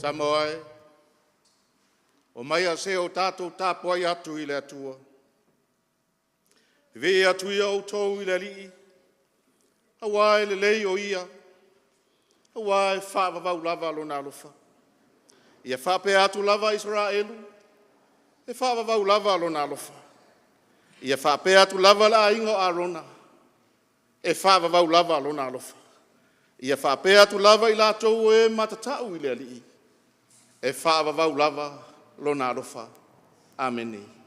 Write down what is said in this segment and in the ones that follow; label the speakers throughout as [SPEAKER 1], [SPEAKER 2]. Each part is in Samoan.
[SPEAKER 1] Samoa e, omaia se o tatou tapuai atu i le Atua. Vivii atu ia outou i le Alii, aua e lelei o Ia, aua e faavavau lava Lona alofa. Ia faapea atu lava Isaraelu, e faavavau lava Lona alofa. Ia faapea atu lava le aiga o Arona, e faavavau lava Lona alofa. Ia faapea atu lava i latou o e matatau i le Alii, e faavavau lava Lona alofa. Amene.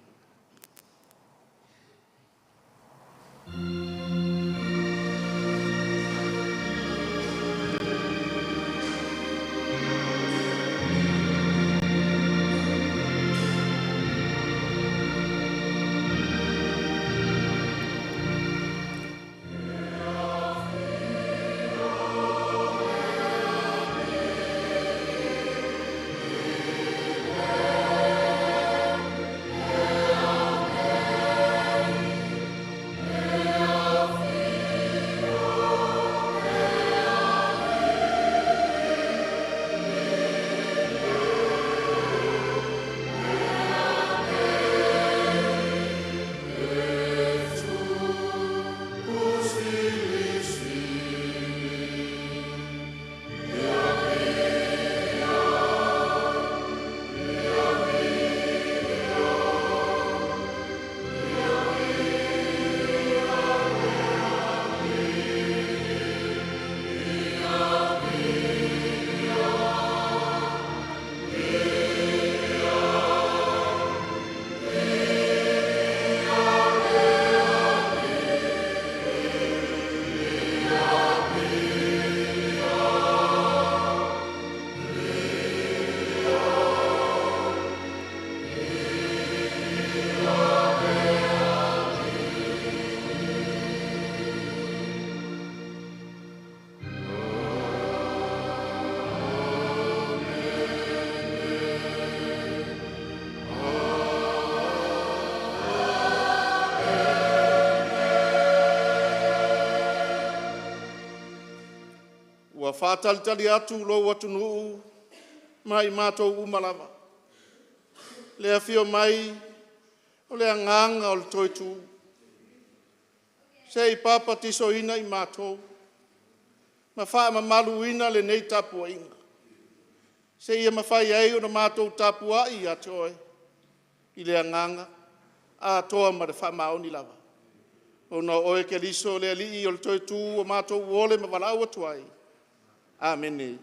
[SPEAKER 1] Ua faatalitali atu lou atunuu ma i matou uma lava, le afio mai o le Agaga o le toe tu, se i papatisoina i matou ma faamamaluina lenei tapuaiga, seia mafai ai ona matou tapuai ia te Oe i le agaga atoa ma le faamaoni lava, ona o Oe Keriso o le Alii o le toe tu ua matou ole ma valaau atu ai. Amene.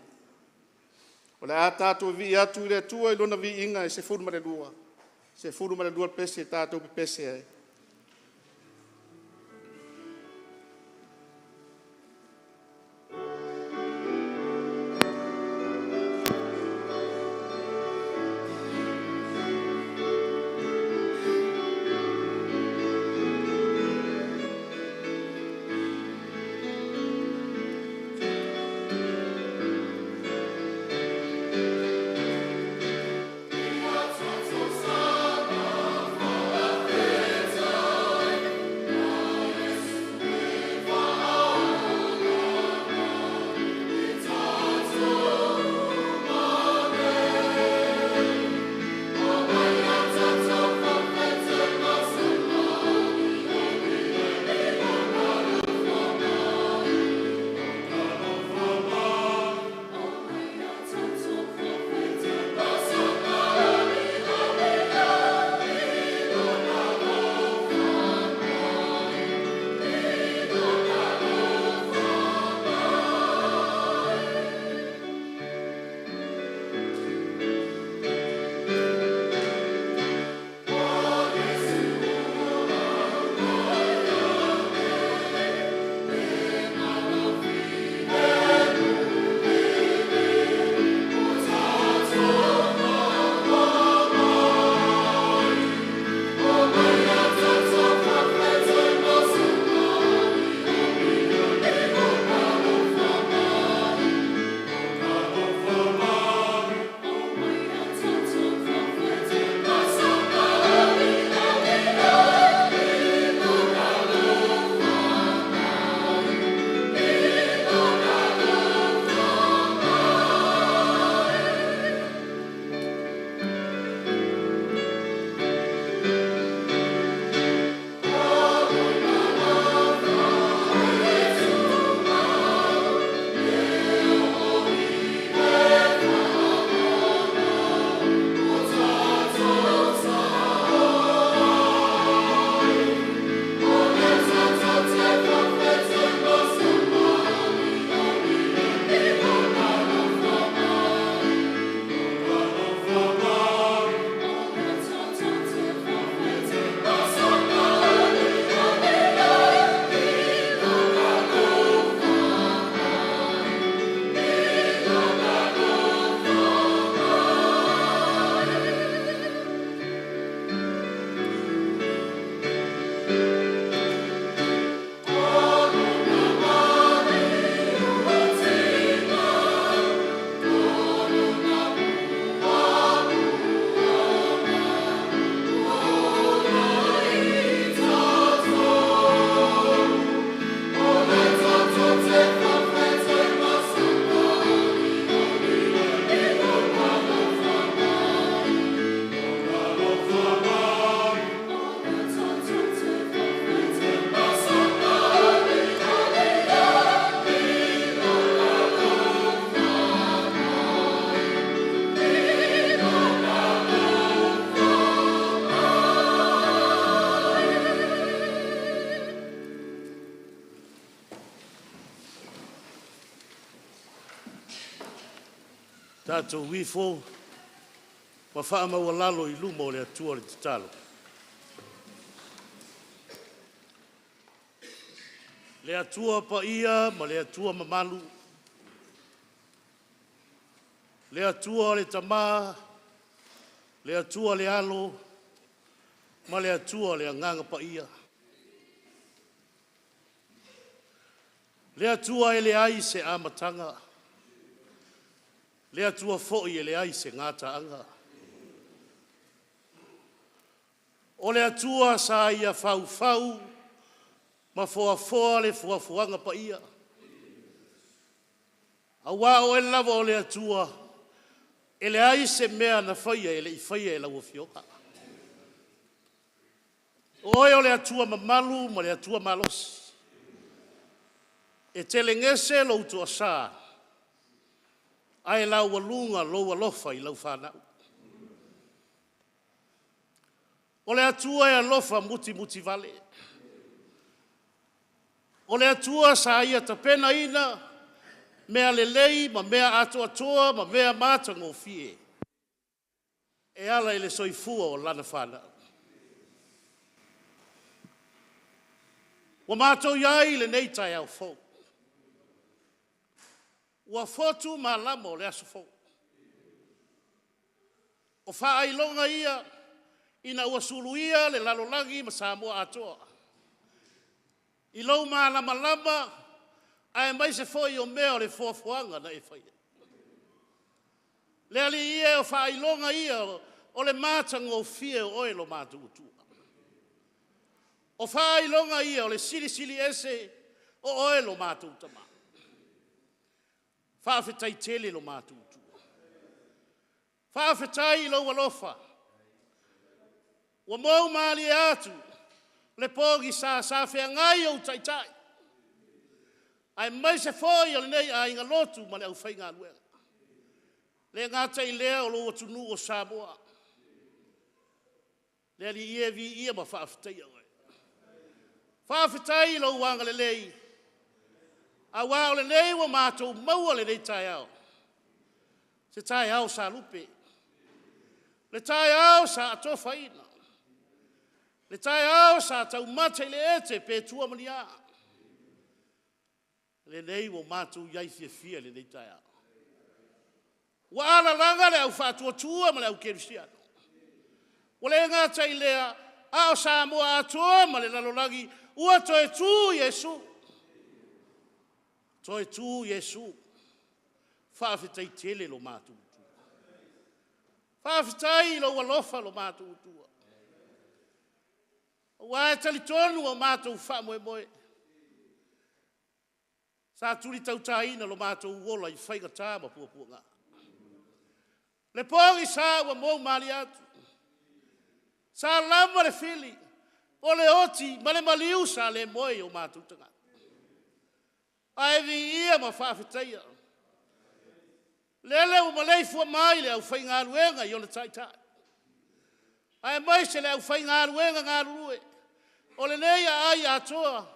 [SPEAKER 1] O le a tatou vivii atu i le Atua i Lona viiga e 12, 12 pese tatou pepese ai.
[SPEAKER 2] Tatou ifo ma faamaualalo i luma o le Atua le tatalo. Le Atua paia ma le Atua mamalu, le Atua le Tama, le Atua le Alo ma le Atua le Agaga Paia, le Atua e leai se amataga, le Atua foi e leai se gataaga. O le Atua sa ia faufau ma foafoa le foafoaga paia, aua o Oe lava o le Atua e leai se mea na faia e le i faia e lau Afioga. O Oe o le Atua mamalu ma le Atua malosi, e telegese lou toasa ae laualuga lou alofa i lau fanau. O le Atua e alofa mutimutivale, o le Atua sa Ia tapenaina mea lelei ma mea atoatoa ma mea matagofie e ala i le soifua o lana fanau. Ua matou i ai i lenei taeao fou, ua fotu malama o le aso fou. O faailoga ia ina ua suluia le lalolagi ma Samoa atoa i lou malamalama aemaise foi o mea o le foafoaga na e faia. Le Alii e, o faailoga ia o le matagofie o Oe lo matou Atua. O faailoga ia o le Silisili Ese o Oe lo matou Tama. Faafetai tele lo matou Atua. Faafetai i lou alofa ua mou malie atu le pogisa sa feagai ou taitai aemaise foi o lenei aiga lotu ma le aufaigaluega. E le gata i lea o lou atunuu o Samoa. Le Alii e, viia ma faafetaia oe. Faafetai i lou agalelei aua o lenei ua matou maua lenei taeao, se taeao sa lupe, le taeao sa atofaina, le taeao sa taumate i le ete pe tua ma ni a. Lenei ua matou i ai fiafia i lenei taeao. Ua alalaga le au faatuatua ma le aukerisiano. Ua le gata i lea, a o Samoa atoa ma le lalolagi, ua toe tu Iesu, toe tu Iesu. Faafetai tele lo matou Atua. Faafetai i lou alofa lo matou Atua, aua e talitonu o matou faamoemoe, sa tuli tautaina lo matou ola i faigata ma puapuaga. Le pogisa ua mou malie atu, sa lava le fili, o le oti ma le maliu sa le moe i o matou tagata. Ae viia ma faafetaia lele ua maleifua mai le aufaigaluega i ona taitai, aemaise le aufaigaluega galulue o lenei aai atoa,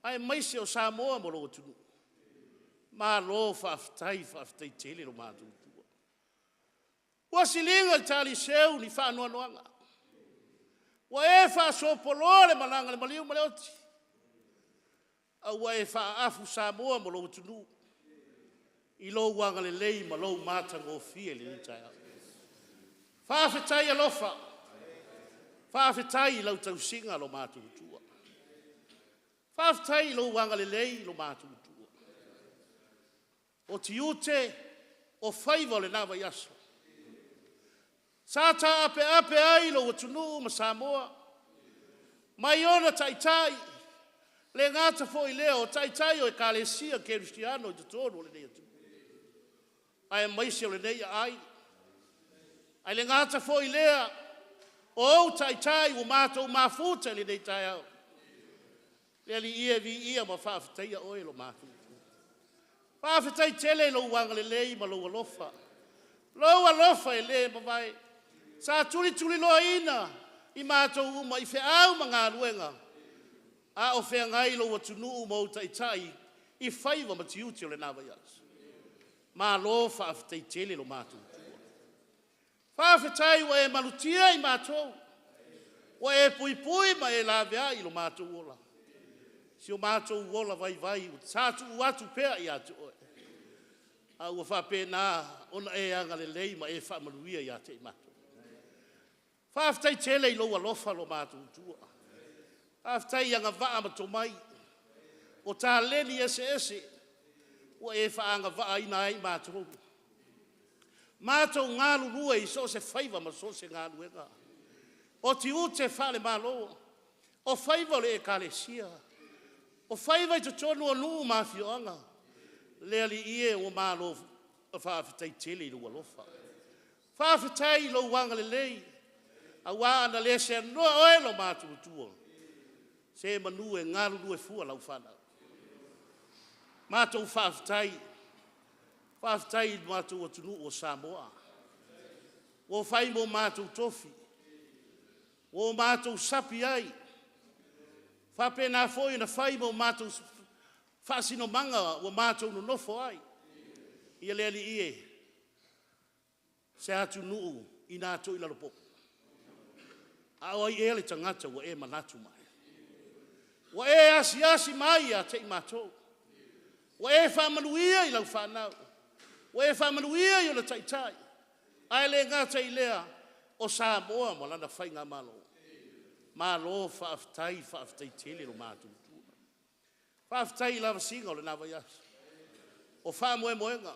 [SPEAKER 2] aemaise o Samoa ma lou atunuu. Malo faafetai, faafetai tele lo matou Atua. Ua siliga i taliseu ni faanoanoaga, ua e faasoapoloa le malaga a le maliu ma le oti, a ua e faaafu Samoa ma lou atunuu i lou agalelei ma lou matagofie i lenei taeao. Faafetai alofa, faafetai i lau tausiga lo matou Atua. Faafetai i lou agalelei lo matou Atua. O tiute o faiva o lena vaiaso, sa taapeape ai lou atunuu ma Samoa mai ona taitai, e le gata foi i lea o taitai o ekalesia kerisiano i totonu o lenei atunuu, aemaise o lenei aai. Ae le gata foi i lea, o ou taitai ua matou mafuta i lenei taeao. Le Alii e, viia ma faafetaia oe lo matou Atua. Faafetai tele i lou agalelei ma lou alofa, lou alofa e le mavae, sa tulituliloaina i matou uma i feau ma galuega a o feagai lou atunuu ma ou taitai i faiva ma tiute o lena vaiaso. Malo faafetai tele lo matou Atua. Faafetai ua e malutia i matou, ua e puipui ma e laveai i lo matou ola. Si o matou ola vaivai sa tuu atu pea ia te oe, a ua faapena ona e agalelei ma e faamanuia ia te i matou. Faafetai tele i lou alofa lo matou Atua. Faafetai i agavaa ma tomai, o taleni eseese ua e faaagavaaina ai i matou, matou galulue i so o se faiva ma so o se galuega, o tiute faale-Malo, o faiva o le Ekalesia, o faiva i totonu o nuu ma afioaga. Le Alii e, ua malo faafetai tele i lou alofa. Faafetai i lou agalelei, aua ana le seanoa oe lo matou Atua, semanu e galulue fua lau fanau. Matou faafetai, faafetai i lo matou atunuu o Samoa, ua fai ma o matou tofi, ua o matou sapi ai, faapena foi ona fai ma o matou faasinomaga ua matou nonofo ai. Ia le Alii e, se atunuu ina toilalopopo, a o ai ea le tagata ua e manatu mai ai? Ua e asiasi mai ia te i matou, ua e faamanuia i lau fanau, ua e faamanuia i ona taitai, ae le gata i lea, o Samoa ma lana Faigamalo. Malo faafetai, faafetai tele lo matou Atua. Faafetai i le lavasiga o lena vaiaso. O faamoemoega,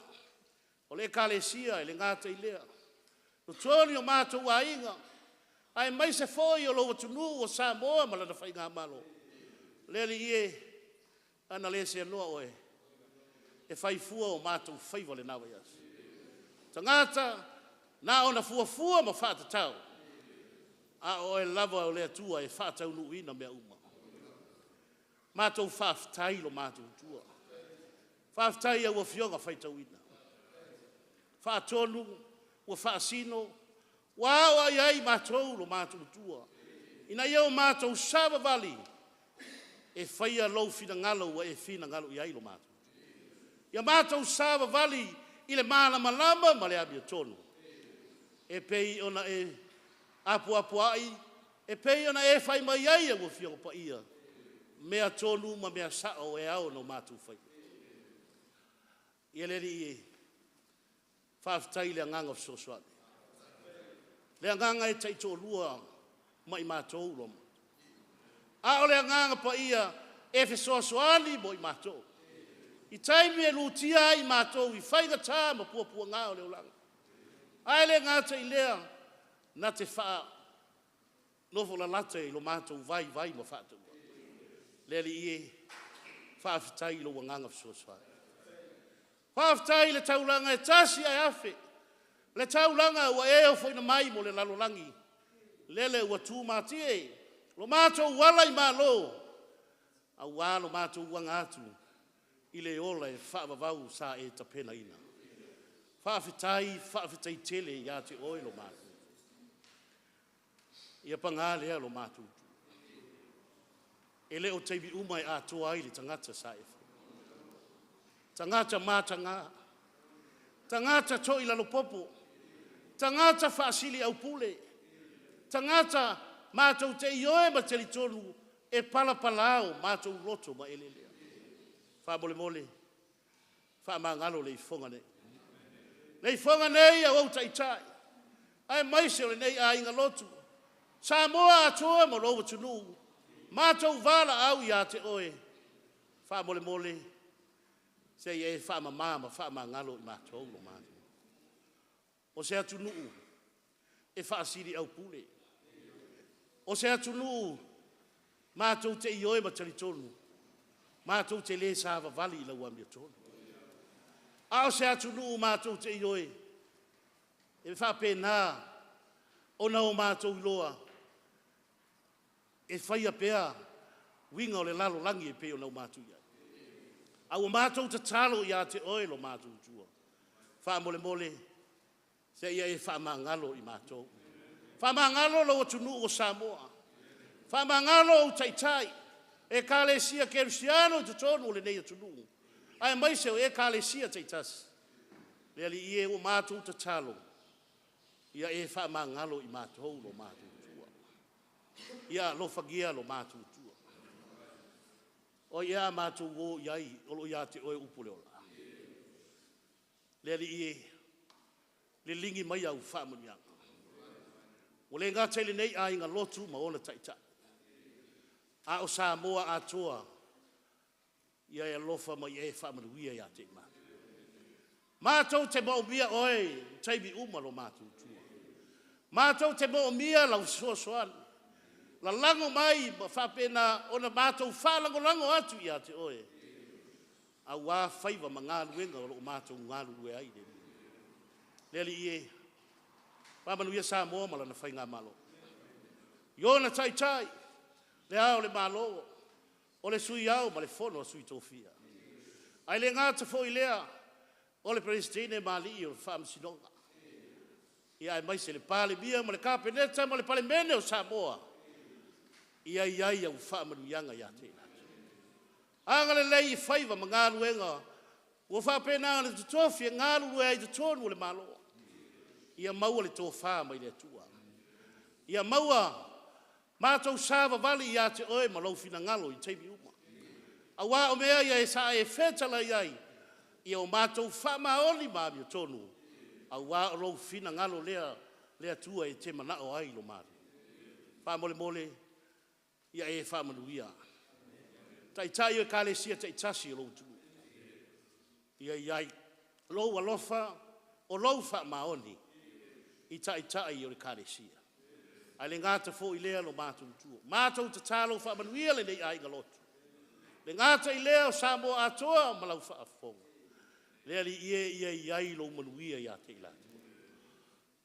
[SPEAKER 2] o le Ekalesia, e le gata i lea, totonu o matou aiga, aemaise foi o lou atunuu o Samoa ma lana Faigamalo. Le Alii e, a na le seanoa oe, e fai fua o matou faiva i lena vaiaso. Tagata na ona fuafua ma faatatau, a o oe lava o le Atua e faataunuuina mea uma. Matou faafetai i lo matou Atua, faafetai i lau Afioga Faitauina, faatonu ua faasino, ua aoai ai matou lo matou Atua, ina ia o matou savavali e faia lou finagalo ua e finagalo i ai lo matou. Ia matou savavali i le malamalama ma le amiotonu, e pei ona e apoapoai, e pei ona e fai mai ai au Afioga Paia, mea tonu ma mea sao e ao ona matou faia. Ia le Alii e, faafetai i le agaga fesoasoani, le agaga e taitoalua ma i matou, a o le agaga paia e fesoasoani mo i matou i taimi e lutia ai matou i faigata ma puapuaga o le olaga. Ae le gata i lea, na te faanofo lalata i lo matou vaivai ma faatauvaa. Le Alii e, faafetai i lou agaga fesoasoani. Faafetai i le taulaga e tasi ae afe, le taulaga ua e ofoina mai mo le lalolagi, lele ua tumatie lo matou ala i malo, aua lo matou aga atu i le ola e faavavau sa e tapenaina. Faafetai, faafetai tele ia te oe lo matou. Ia paga lea lo matou, e le o taimi uma e atoa ai le tagata sa e tagata mataga, tagata toilalopopo, tagata faasiliaupule, tagata matou te ioe ma talitonu e palapala o matou loto ma eleelea. Faamolemole, faamagalo le ifoga nei. Le ifoga nei a ou taitai, aemaise o lenei aiga lotu, Samoa atoa ma lou atunuu, matou valaau ia te oe, faamolemole se i e faamama ma faamagalo i matou. O se atunuu e faasiliaupule, o se atunuu matou te ioe ma talitonu, matou te le savavali i lau amiotonu. A o se atunuu matou te ioe, e faapena ona o matou iloa e faia pea uiga o le lalolagi e pei ona matou i ai. A ua matou tatalo ia te oe lo matou Atua, faamolemole se i e faamagalo i matou. Faamagalo lou atunuu o Samoa, faamagalo ou taitai, Ekalesia Kerisiano i totonu o lenei atunuu, aemaise o Ekalesia taitasi. Le Alii e, ua matou tatalo, ia e faamagalo i matou lo matou tua. Ia alofagia lo matou tua. O ia a matou o i ai, o lo o ia te oe upu o le ola. Le Alii e, liligi mai au faamanuiaga. Ua le gata i lenei aiga lotu ma ona taitai, a o Samoa atoa, ia e alofa ma ia e faamanuia ia te i matou. Matou te moomia oe i taimi uma lo matou tua. Matou te moomia lau fesoasoani. Lalago mai ma faapena ona matou faalagolago atu ia te oe, aua faiva ma galuega o lo o matou galulue ai. Le Alii e, faamanuia Samoa ma lana Faigamalo, i ona taitai, le Ao o le Malo, o le Sui Ao ma le Fono a Sui Tofia. Ae le gata foi i lea, o le Peresetene ma alii o le Faamasinoga, ia aemaise le Palemia ma le Kapeneta ma le Palemene o Samoa, ia i ai au faamanuiaga ia te i latou. Agalelei i faiva ma galuega ua faapena ona totofi e galulue ai i totonu o le Malo, ia maua le tofa mai le Atua. Ia maua matou savavali ia te oe ma lou finagalo i taimi uma. Aua o mea ia sa e fetalai ai, ia o matou faamaoni ma amiotonu, aua o lou finagalo lea le Atua e te manao ai lo matou. Faamolemole, ia e faamanuia. Taitai o ekalesia taitasi o lou atunuu, ia i ai lou alofa, o lou faamaoni i taitai o ekalesia. Ae le gata foi i lea lo matou Matua, matou tatalo faamanuia lenei aiga lotu. E le gata i lea o Samoa atoa ma lau faafofoga, le Alii e, ia i ai lou manuia ia te i latou.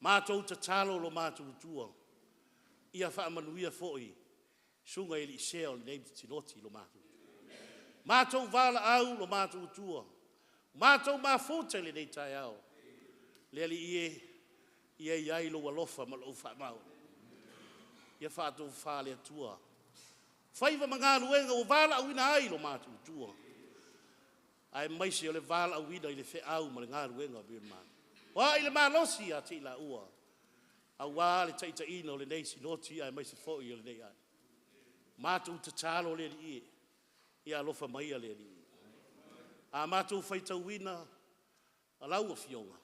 [SPEAKER 2] Matou tatalo lo matou Matua, ia faamanuia foi susuga i alii sea o lenei Sinoti lo matou. Matou valaau lo matou Matua, matou mafuta i lenei taeao, le Alii e, ia i ai lou alofa ma lou faamaoni. Ia faatofa le Atua faiva ma galuega ua valaauina ai lo matou Matua, aemaise o le valaauina i le feau ma le galuega. O ai le malosi ia te i laua, aua le taitaiina o lenei Sinoti aemaise foi o lenei aiga. Matou tatalo le Alii e, ia alofa maia le Alii. A matou faitauina lau Afioga,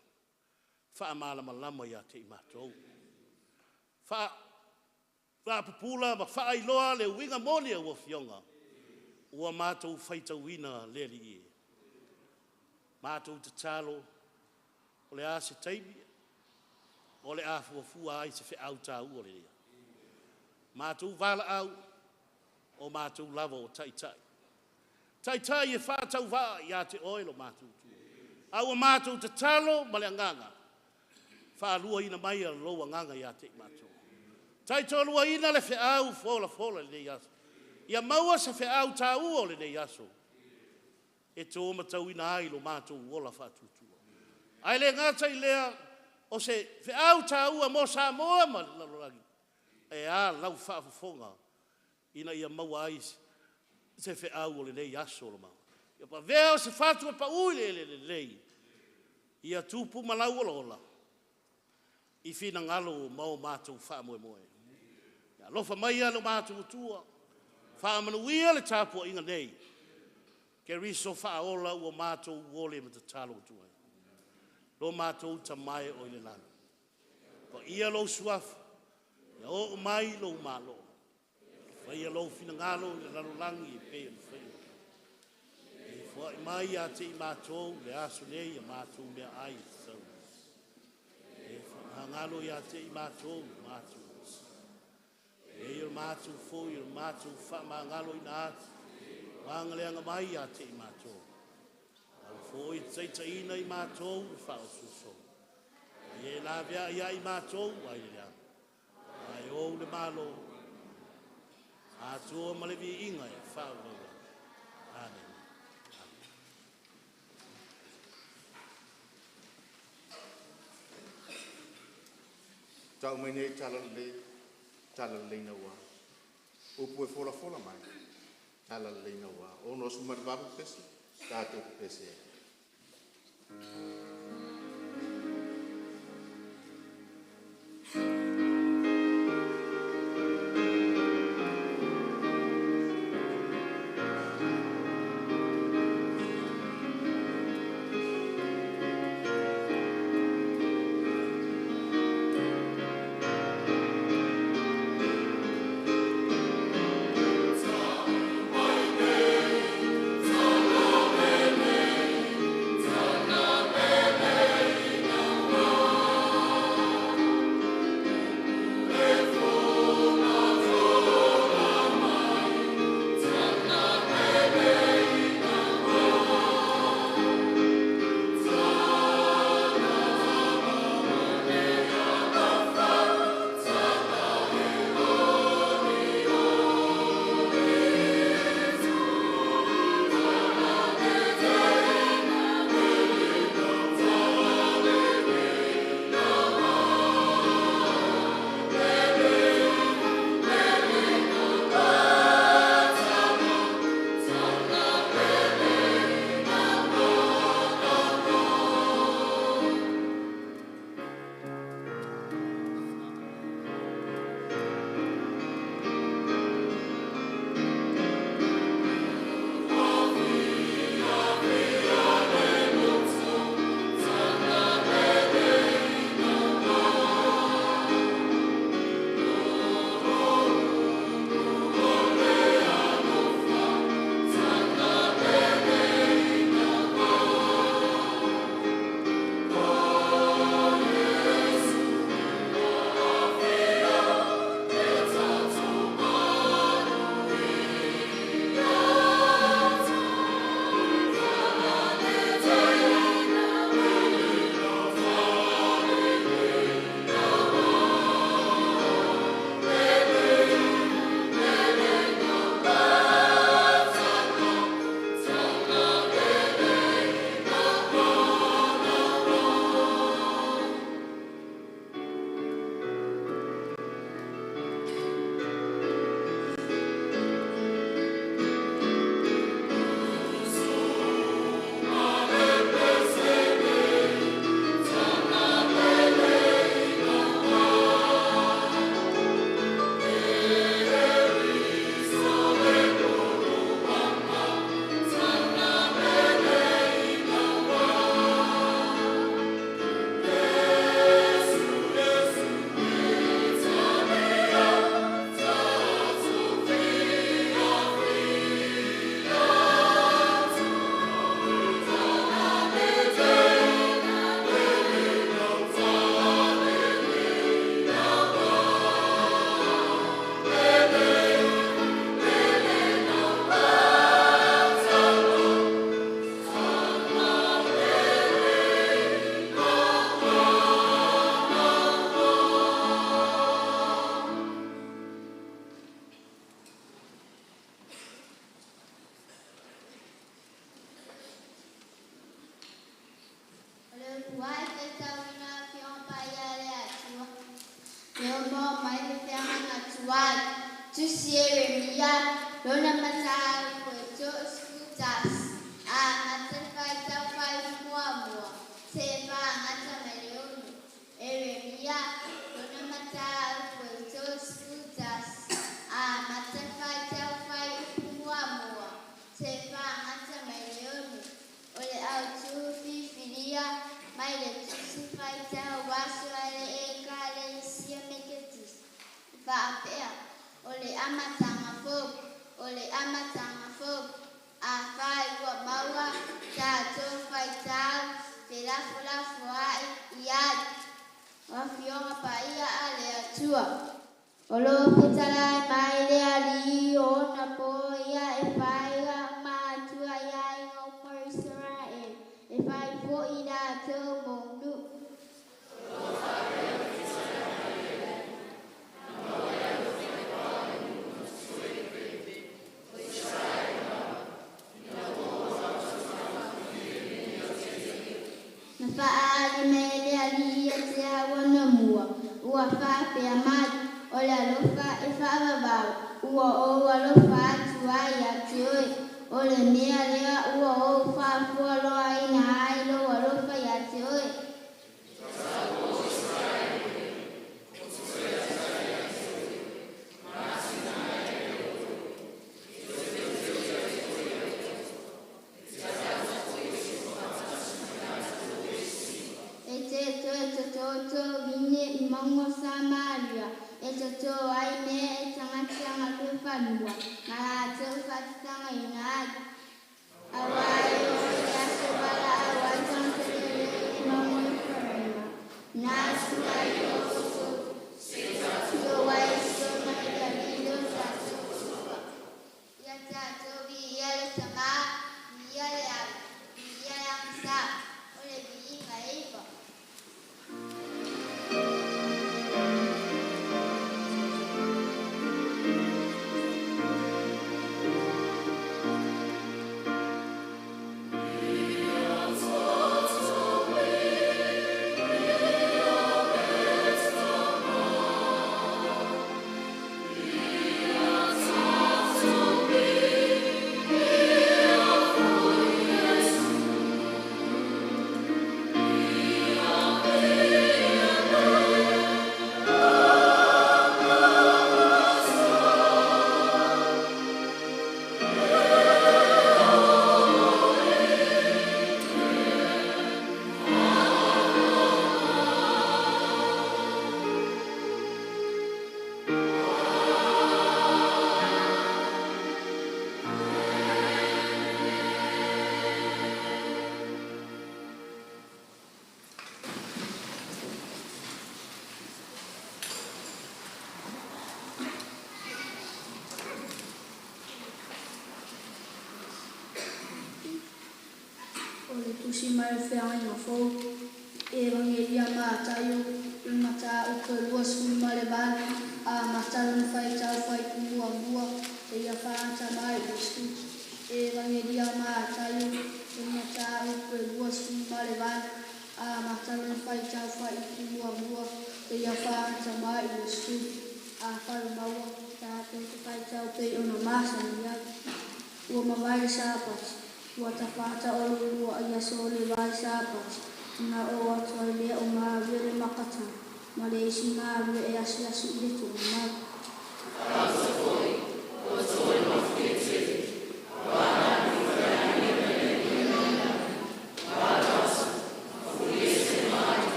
[SPEAKER 2] faamalamalama ia te i matou. Faapupula ma faailoa le uiga moni o lau Afioga, ua matou faitauina le Alii e. Matou tatalo, o le a se taimi o le a fuafua ai se feau taua lea. Matou valaau, o matou lava o taitai, taitai e faatauvaa ia te oe lo matou Atua. A ua matou tatalo ma le agaga, faaluaina maia lou agaga ia te i matou. Taitoaluaina le feau folafola i lenei aso. Ia maua se feau taua o lenei aso e to matauina ai lo matou ola faatuatua. Ae le gata i lea, o se feau taua mo Samoa ma le lalolagi, ae a lau faafofoga ina ia maua ai se feau o lenei aso. Ia avea o se fatu e pau i le eleele lelei, ia tupu ma lau olaola i finagalo ma o matou faamoemoe. Ia alofa maia lo matou Atua, faamanuia le tapuaiga nei, Keriso faaola ua matou momoli ma tatalo atu ai. Lo matou Tama e oo i le lagi, paia lou suafa, ia oo mai lou malo, faia lou finagalo i le lalolagi e pei ona faia i le lagi. E foai mai ia te i matou i le aso nei a matou meaai e tatau. E faamagalo ia te i matou i matou e o matou foi o matou faamagaloina atu, ua mai ia te i matou. Aua foi e taitaiina i matou i le faaosoosoga, a ia e laveai ia i matou ai le leaga. Ae ou le Malo, atoa ma le viiga e faavavau. Amene.
[SPEAKER 1] Tau mai nei talalelei, talalelei naua. Upu e folafola mai, talalelei naua. 68 pese, tatou pepese ai.
[SPEAKER 3] atu ai. Tusi Ieremia, lona mataupu e 31, amata le faitau faaiupu muamua seia fagata mai le 6. Ieremia, lona mataupu e 31, amata le faitau faaiupu muamua seia fagata mai le 6. O le autū filifilia mai le Tusi Faitau Aso a le Ekalesia Metotisi e faapea, O le amataga fou, o le amataga fou, afai ua maua tatou faitau felafolafoai i ai. O Afioga Paia a le Atua. O lo o fetalai mai le Alii o ona po ia e fai matua i aiga uma o Isaraelu, e fai foi i latou mo nuu. Na faaali mai e le Alii ia te au anamua, ua faapea mai, O le alofa e faavavau ua ou alofa atu ai ia te oe, o le mea lea ua ou faafualoaina ai lou alofa ia te oe. E te toe totōtō ine i mauga o Samaria, e totō ai mea e tagata galue fanua, ma latou faatatagaina ai. Auā e oo i le aso e valaau ai tagata lelei i le mauga o Eferaima, na atu ai lo outou Afio ai Siona i le Alii lo tatou Atua. Ia tatou viia le Tamā, viia le Alo, viia le Agasā, o le viiga e iva.
[SPEAKER 4] O le Tusi mai le Feagaiga Fou, Evagelia a Mataio, le mataupu e 28, amata lona faitau fuaiupu muamua seia fagata mai i le 10. Evagelia a Mataio, le mataupu e 28, amata lona faitau fuaiupu muamua seia fagata mai i le 10. Afai ua maua, tatou te faitau pei ona masani ai. Ua mavae le Sapati, ua tafata o le uluai aso o le vai Sapati, ona oo atu ai lea o Maria le Makatala ma le isi Maria e asiasi i le tulimau.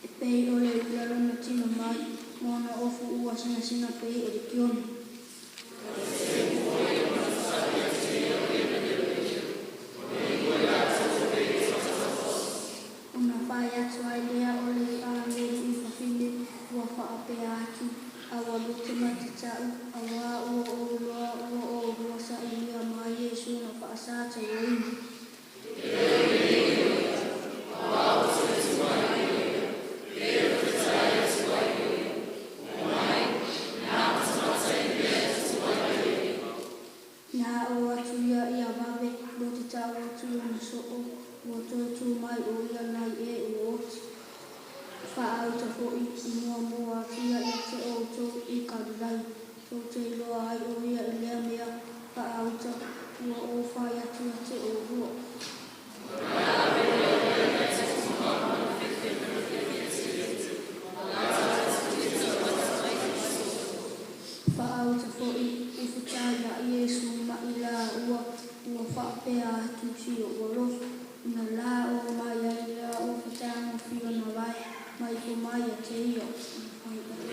[SPEAKER 4] E pei o le ula lona tino mai, ma ona ofu ua sinasina pei o le kione. Ona fai atu ai lea o le agelu i fafine, ua faapea atu, Aua lua te matata'u, auā ua ou iloa ua oulua sailia mai Iesu na faasatauaina. Na oo atu ia ia vave, lote ta'u atu lona soo, ua toe tu mai o ia nai e ua oti. Faauta foi i muamua atu ia ia te outou i Kalilaia, tou te iloa ai o ia i lea mea faauta ua ou fai atu ia te oulua. Faauta foi i fetaiai Iesu ma i laua ua faapea atu, Si o'u alofa, ona la oo mai ai lea ua fatagofie ona vae ma ifo mai ia te ia. Ona fai ai.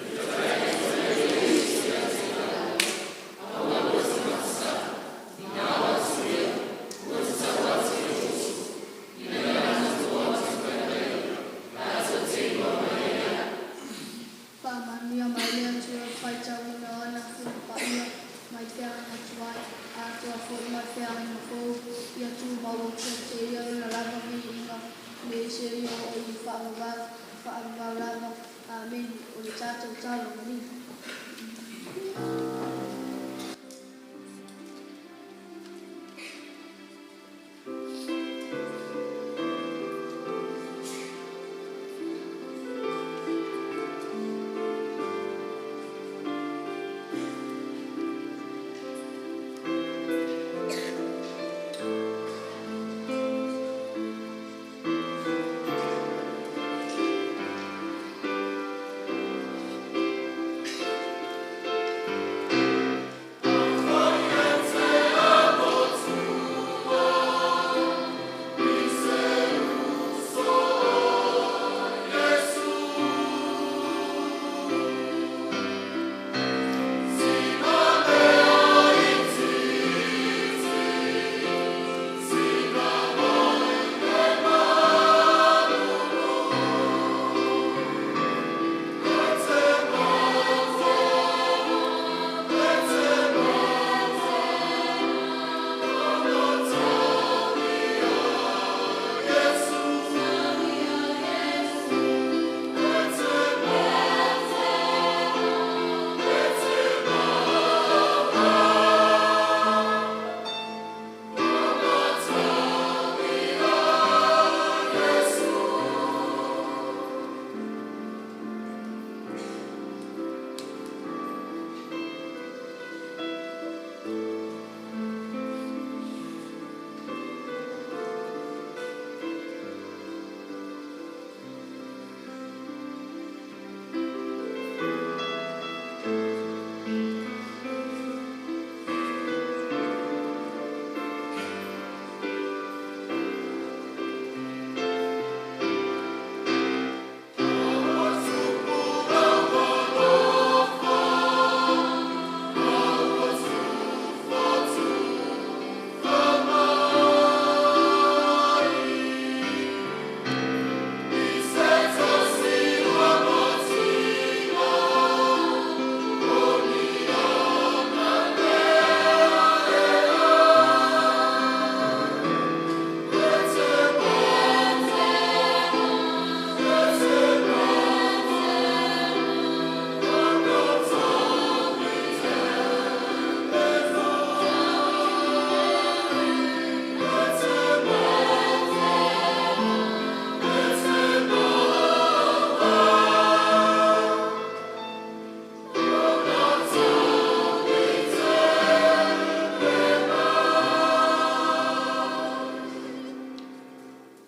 [SPEAKER 4] Faamanuia mai le Atua i le faitauina o ana Fono Paia mai feagaiga tuai atoa foi ma le feagaiga fou. Ia tumau ia te ia lona lava viiga nei seia oo i le faavavau, faavavau lava. Amene. O le tatou talo manino.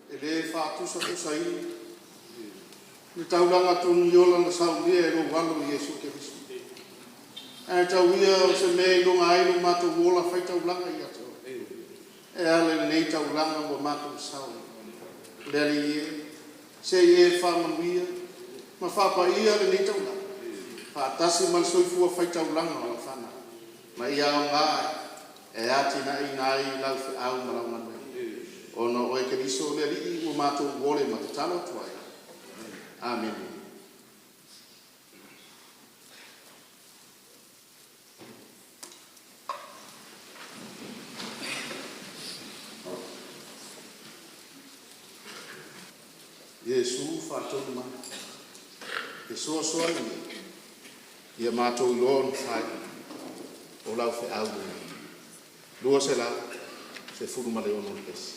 [SPEAKER 1] E le faatusatusaina le taulaga togiola na saunia e lou Alo Iesu Keriso. Ae tau ia o se mea e iloga ai lo matou ola faitaulaga ia te Oe, e ala i lenei taulaga ua matou sao ai. Le Alii e, se i e faamanuia ma faapaia lenei taulaga faatasi ma le soifua faitaulaga o lau fanau, ma ia aoga e atinaeina ai lau feau ma lau galuega. Ona o Oe Keriso o le Alii ua matou ole ma tatalo atu ai. Amene. Iesu faatonu mai, fesoasoani mai ia matou iloa ona fai o lau feau lenei. 216 pesi.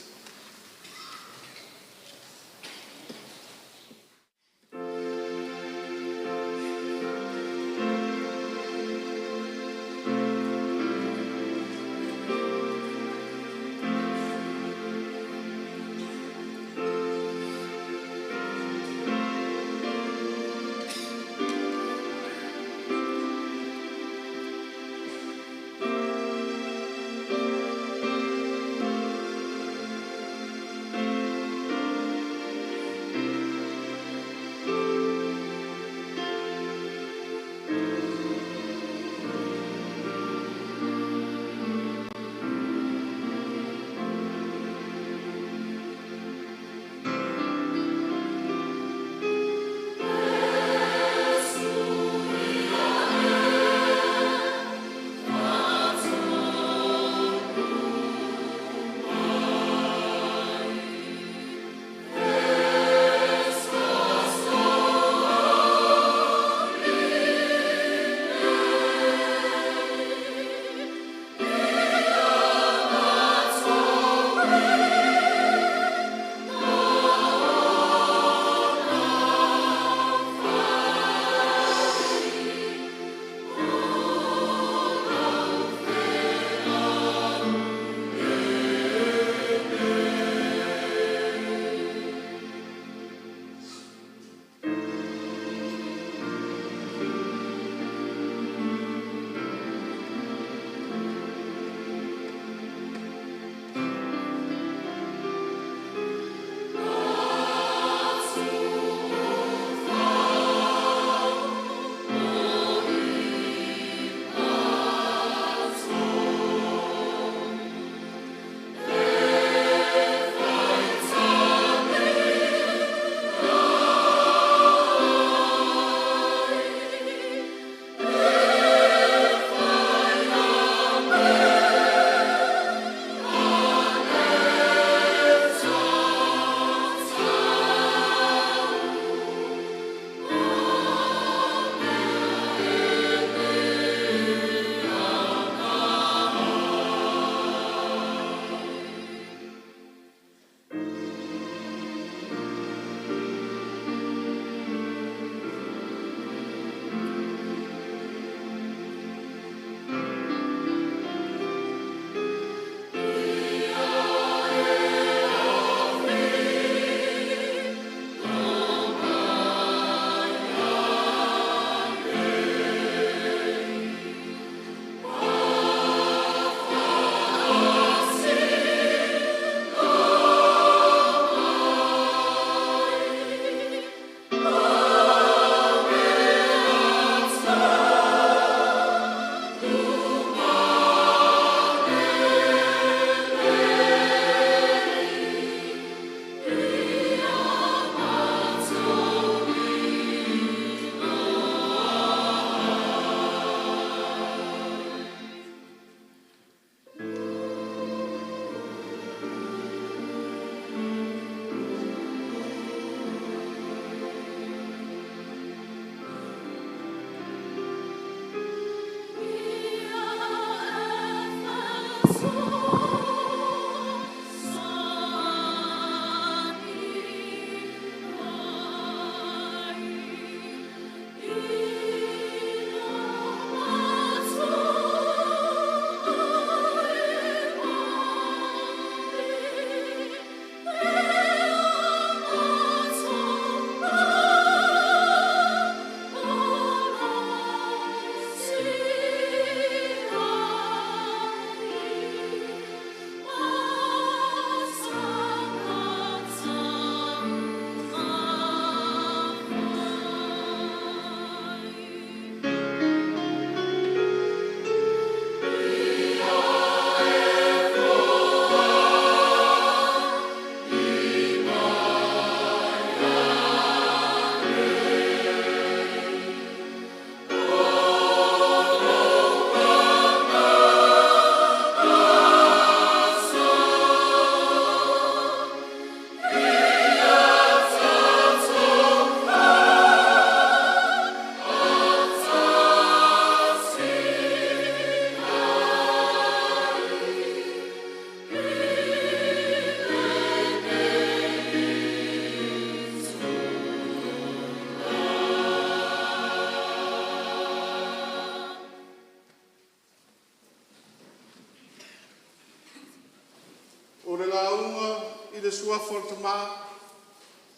[SPEAKER 1] le suafa o le Tama,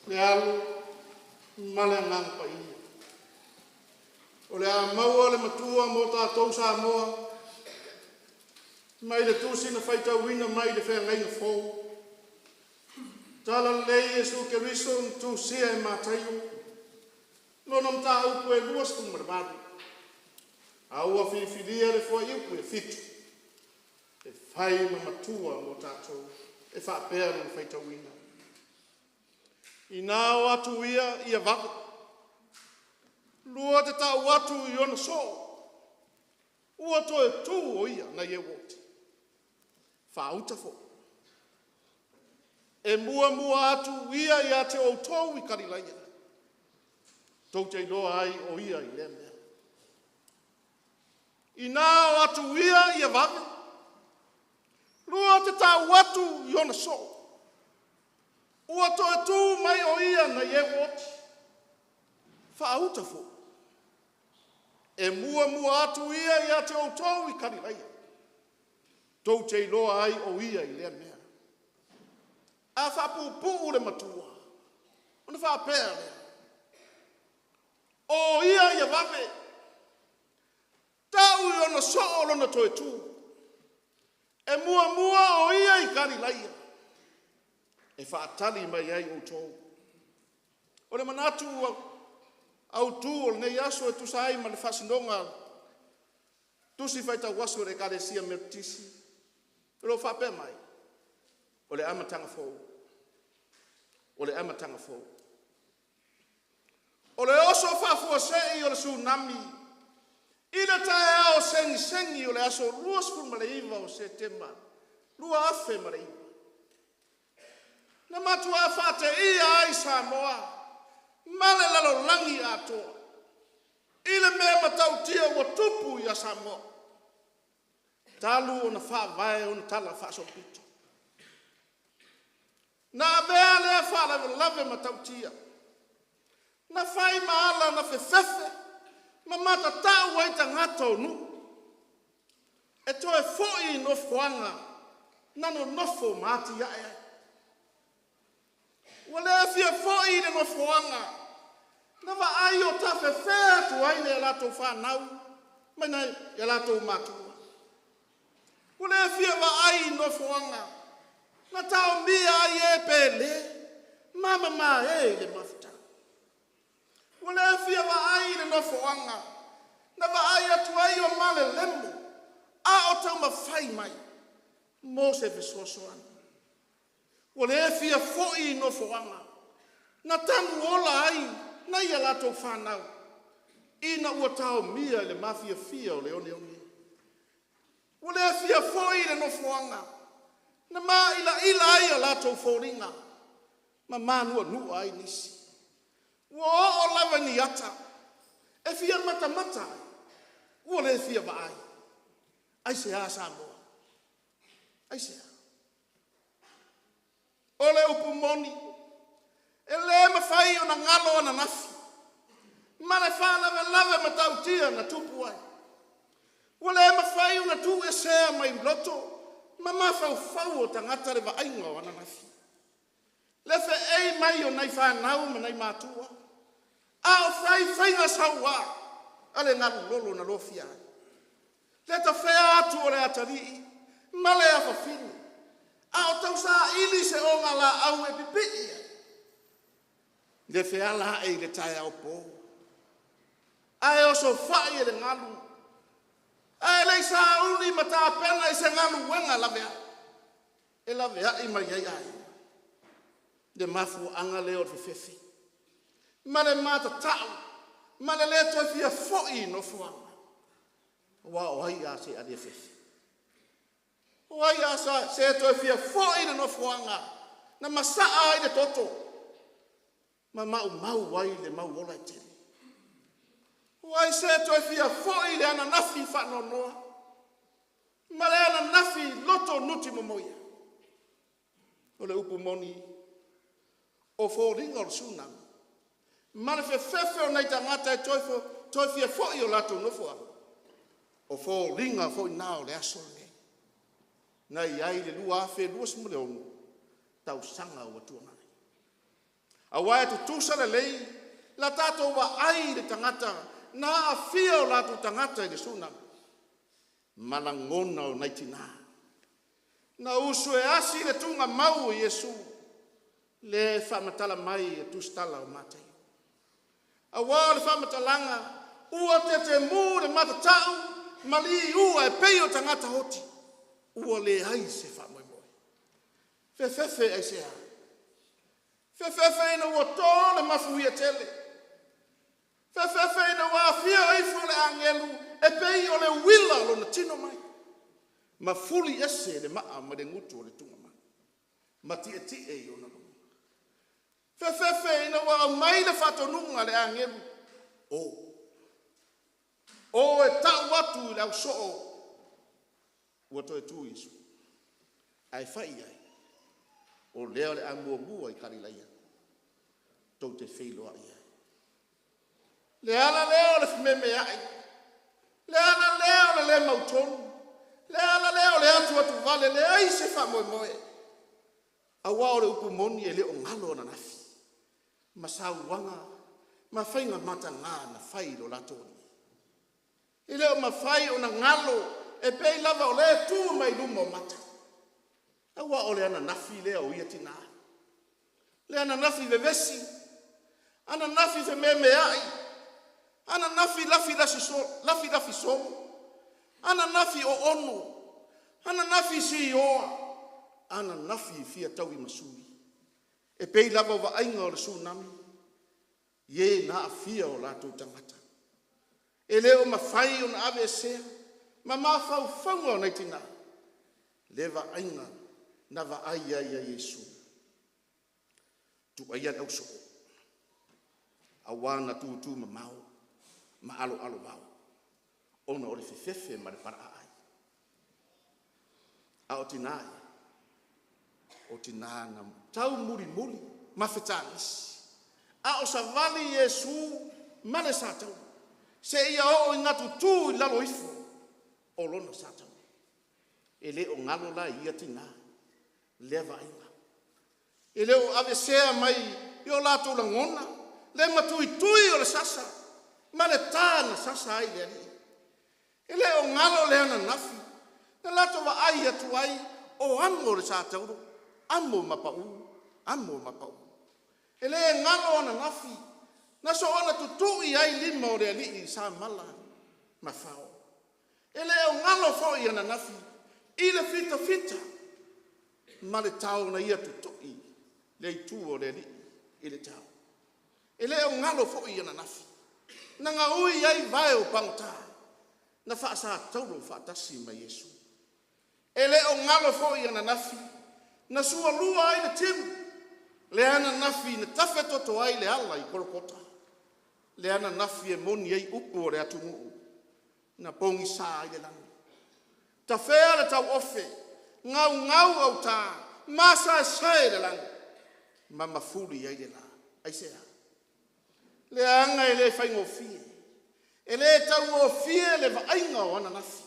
[SPEAKER 1] le Alo ma le Agaga Paia. O le a maua le matua mo tatou Samoa mai le tusi na faitauina mai le Feagaiga Fou. Talalelei Iesu Keriso na tusia e Mataio, lona mataupu e 28, a ua filifilia le fuaiupu e 7 e fai ma matua mo tatou. E faapea lona faitauina: Ina o atu ia ia vave, lua te tau atu i ona soo, ua toe tu o ia nai e ua faauta foi. E muamua atu ia ia te outou i Kalilaia, tou te iloa ai o ia i lea mea. Ina o atu ia ia vave, lua te tau atu i ona soo, ua toe tu mai o ia nai e ua oti, faauta foi. E muamua atu ia ia te outou i Kalilaia, tou te iloa ai o ia i lea mea. A faapuupuu le matua, ona faapea lea, o ia ia vave, tau i ona soo lona toe tu, e muamua o ia i Kalilaia, e faatali mai ai outou. O le manatu autu o lenei aso e tusa ai ma le faasinoga Tusi Faitau Aso a le Ekalesia Metotisi, o lo o faapea mai, o le amataga fou. O le amataga fou. O le oso faafuasei o le tsunami i le taeao segisegi o le aso 29 o Setema 2009, na matua faateia ai Samoa ma le lalolagi atoa i le mea matautia ua tupu ia Samoa talu ona faavae ona tala faasolopito. Na avea lea faalavelave matautia na fai ma ala na fefefe ma matatau ai tagata o nuu e toe foi i nofoaga na nonofo ma atiae ai. Ua le fia foi i le nofoaga na vaai o tafefea atu ai le latou fanau mai nai a latou matua. Ua le fia vaai i nofoaga na taomia ai e pele ma mamae i le mafutaga. Ua le fia vaai i le nofoaga na vaai atu ai o malelemo a o taumafai mai mo se fesoasoani. Ua le fia foi i nofoaga na tanu ola ai nai a latou fanau ina ua taomia i le mafiafia o le oneone. Ua le fia foi i le nofoaga na maila'ila ai a latou foliga ma manu'anu'a ai nisi. Ua oo lava i ni ata e fia matamata ai, ua le fia vaai. Aisea Samoa? Aisea? O le upu moni, e le mafai ona galo ananafi ma le faalavelave matautia na tupu ai. Ua le mafai ona tuuesea mai loto ma mafaufau o tagata le vaaiga o ananafi. Le fe'ei mai o nai fanau ma nai matua, a o fai faiga sauā a le galu lolo na lofia ai. Le tafea atu o le atalii ma le afafine, a o tausaili se ogalaau e pipii ai. Le feala ae i le taeao po, ae osofai e le galu, ae le i sauni ma tapena i se galuega laveai, e laveai mai ai aiga. Le mafuaaga lea o le fefefe ma le matata'u ma le lē toe fia fo'i i nofoaga. Aua o ai a se alia fefe? O ai a se toe fia fo'i i le nofoaga na masa'a ai le toto ma maumau ai le mau ola e tele? O ai se toe fia fo'i i le ananafi faanoanoa ma le ananafi loto nutimomoia? O le upu moni, o foliga o le tsunami ma le fefefe o nai tagata e toe fia foi i o latou nofoaga, o foliga foi na o le aso lenei na i ai le 2026. tausaga ua tuanai. Aua e tutusa lelei la tatou vaai i le tagata na aafia o latou tagata i le tsunami ma lagona o nai tinā na usu e asi le tuugamau o Iesu lea e faamatala mai e Tusitala o Mataio. Aua o le faamatalaga, ua tetemu le matatau ma liua e pei o tagata oti, ua leai se faamoemoe. Fefefe aisea? Fefefe ina ua to le mafuie tele. Fefefe ina ua afio ifo le agelu e pei o le uila lona tino mai, ma fuli ese le maa mai le gutu o le tugamau, ma tietie i ona luga. Fefefe ina ua aumai le faatonuga a le agelu, o, o e tau atu i le ausoo ua toe tu Iesu. Ae fai i ai, o lea o le a muamua i Kalilaia, tou te feiloai ai. Le ala lea o le fememeai, le ala lea o le le mautonu, le ala lea o le atuatuvale, leai se faamoemoe. Aua o le upu moni e le o galo ananafi ma sauaga ma faiga mataga na fai i lo latou Alii. E le o mafai ona galo e pei lava o lea e tu mai luma o mata. Aua o le ananafi lea o ia tinā. Le ananafi vevesi, ananafi fememeai, ananafi lafilafi solo, ananafi oono, ananafi sioa, ananafi fia tauimasui. E pei lava o vaaiga o le tsunami, i e na aafia o latou tagata. E le o mafai ona aveesea ma mafaufauga o nai tina le vaaiga na vaai ai ia Iesu. Tuuaia le ausoo, aua na tutumamao ma aloalovao, ona o le fefefe ma le palaaai. A o tina ia, o tina na taumulimuli ma fetagisi a o savali Iesu ma le satauro seia oo ina tutu i lalo ifo o lona satauro. E le o galo la i ia tina lea vaaiga. E le o aveesea mai i o latou lagona le matuitui o le sasa ma le ta na sasa ai le Alii. E le o galo le ananafi na latou vaai atu ai o amo le satauro, amo ma pau, amo ma pau. E le galo ananafi na soona tutui ai lima o le Alii i samala ma fao. E le o galo foi ananafi i le fitafita ma le tao na ia tutui le itu o le Alii i le tao. E le o galo foi ananafi na gaui ai vae o pagota na faasatauro faatasi ma Iesu. E le o galo foi ananafi na sualua ai le timu, le ananafi na tafetoto ai le ala i Kolokota, le ananafi e moni ai upu o le atunuu na pogisa ai le lagi. Tafea le tauofe, gaugau auta, masaesae le lagi ma mafuli ai le la. Aisea? Leaga e le faigofie, e le taugofie le vaaiga o ananafi.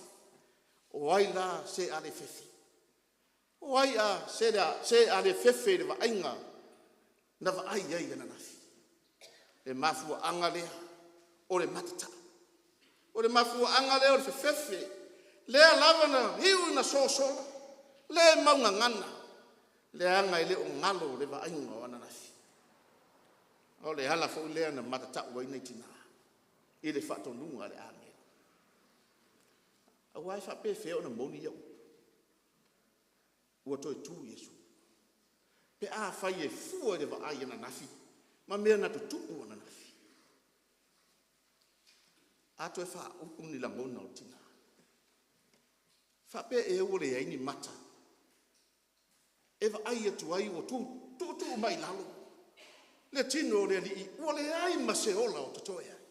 [SPEAKER 1] O ai la se a le fefe? O ai se a le fefe i le vaaiga na vaai ai ananafi? Le mafuaaga lea o le matatau. O le mafuaaga lea o le fefefe, lea lava na iu ina sosola, le maugagana, leaga e le o galo le vaaiga o ananafi. O le ala foi lea na matatau ai nai tina i le faatonuga a le agelu. Aua e faapefea ona moni ia upu? Ua toe tu Iesu. Pe afai e fua i le vaai ananafi ma mea na tutupu ananafi. A toe faaupu ni lagona o tina. E faapea ea ua leai ni mata e vaai atu ai ua tuutuu mai i lalo le tino o le Alii ua leai ma se ola o totoe ai?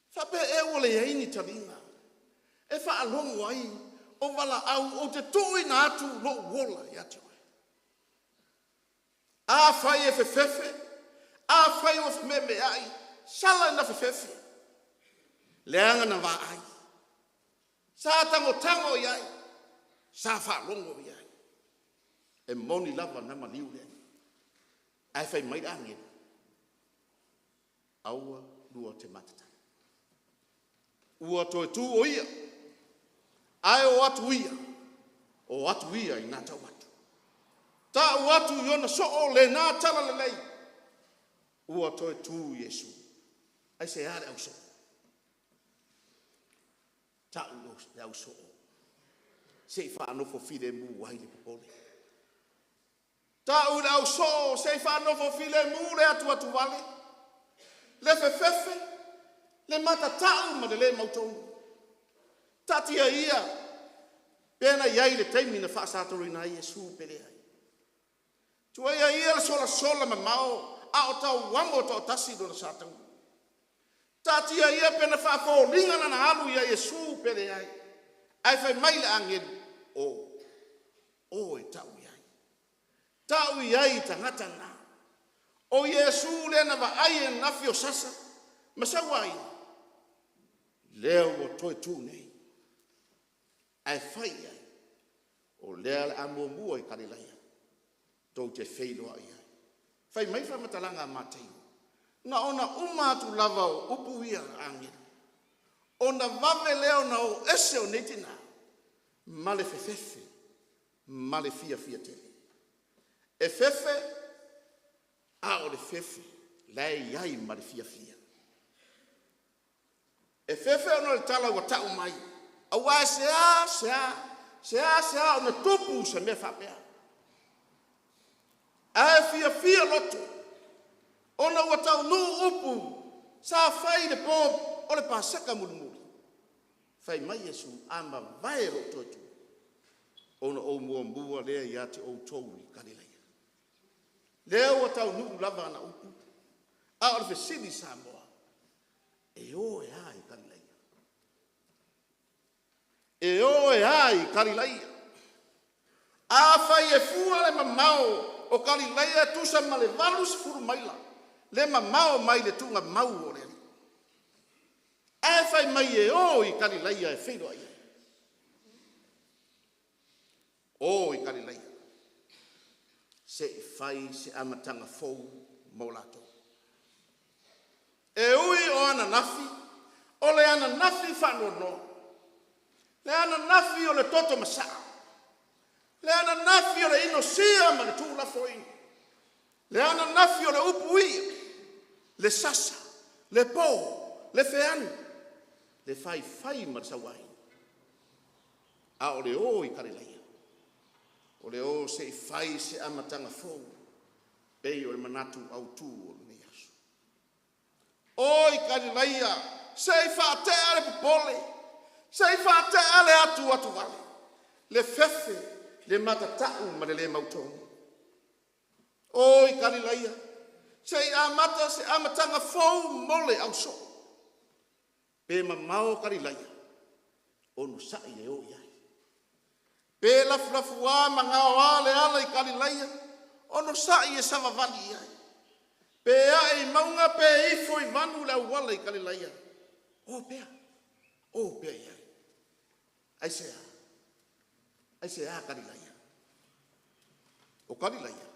[SPEAKER 1] E faapea ea ua leai ni taliga e faalogo ai o valaau, ou te tuuina atu lou ola ia te oe? Afai e fefefe, afai ua fememeai, sala ina fefefe, leaga na vaai, sa tagotago i ai, sa faalogo i ai. E moni lava na maliu le Alii, ae fai mai le agelu, aua lua te matatali. Ua toe tu o Ia, ae o atu ia, o atu ia i na tau atu. Ta'u atu i ona soo lena talalelei, ua toe tu Iesu. Aisea le ausoo? Ta'u le ausoo se i faanofo filemu ai le popole. Ta'u i le ausoo se i faanofo filemu le atuatuvale, le fefefe, le matata'u ma le lē mautonu. Taatia ia pe na i ai le taimi na faasatoluina ai Iesu pe leai. Tuuaia ia le solasola mamao a o tauamo toatasi lona sa taunuu. Taatia ia pe na faafoliga lana alu ia Iesu pe leai, ae fai mai le agelu, o, o e ta'u i ai, ta'u i ai i tagata na. O Iesu lea na vaai ananafi o sasa ma sauaina, lea ua toe tu nei, ae fai i ai, o lea o le a muamua i Kalilaia tou te feiloai ai. Fai mai le faamatalaga a Mataio, na ona uma atu lava o upu ia a agelu, ona vave lea ona o ese o nei tina ma le fefefe ma le fiafia tele. E fefe, a o le fefe la e i ai ma le fiafia. E fefe ona o le tala ua ta'u mai, aua e sea sea sea sea ona tupu se mea faapea. Ae fiafia loto ona ua taunuu upu sa fai i le po o le Paseka mulimuli. Fai mai Iesu, a mavae lou toe tu, ona ou muamua lea ia te outou i Kalilaia. Lea ua taunuu lava ana upu, a o le fesili Samoa, e o e a i Kalilaia? E o e a i Kalilaia? Afai e fua le mamao o Kalilaia e tusa ma le 80 maila le mamao mai le tuugamau o le Alii, ae fai mai e o i Kalilaia e feiloai ai. O i Kalilaia se i fai se amataga fou mo latou. E ui o ananafi, o le ananafi faanoanoa, le ananafi o le toto masaa, le ananafi o le inosia ma le tuulafoaina, le ananafi o le upuia, le sasa, le po, le feanu, le faifai ma le sauaina. A o le o i Kalilaia, o le o se i fai se amataga fou, pei o le manatu autu o lenei aso. O i Kalilaia se i faatea le popole, se i faatea le atuatuvale, le fefe, le matatau ma le le mautonu. O i Kalilaia se i amata se amataga fou mo le ausoo. Pe mamao Kalilaia, onosai e o i ai. Pe lafulafuā ma gaoā le ala i Kalilaia, onosai e savavali i ai. Pe ae i mauga pe ifo i vanu le auala i Kalilaia, o pea, o pea i ai. Aisea? Aisea Kalilaia? O Kalilaia,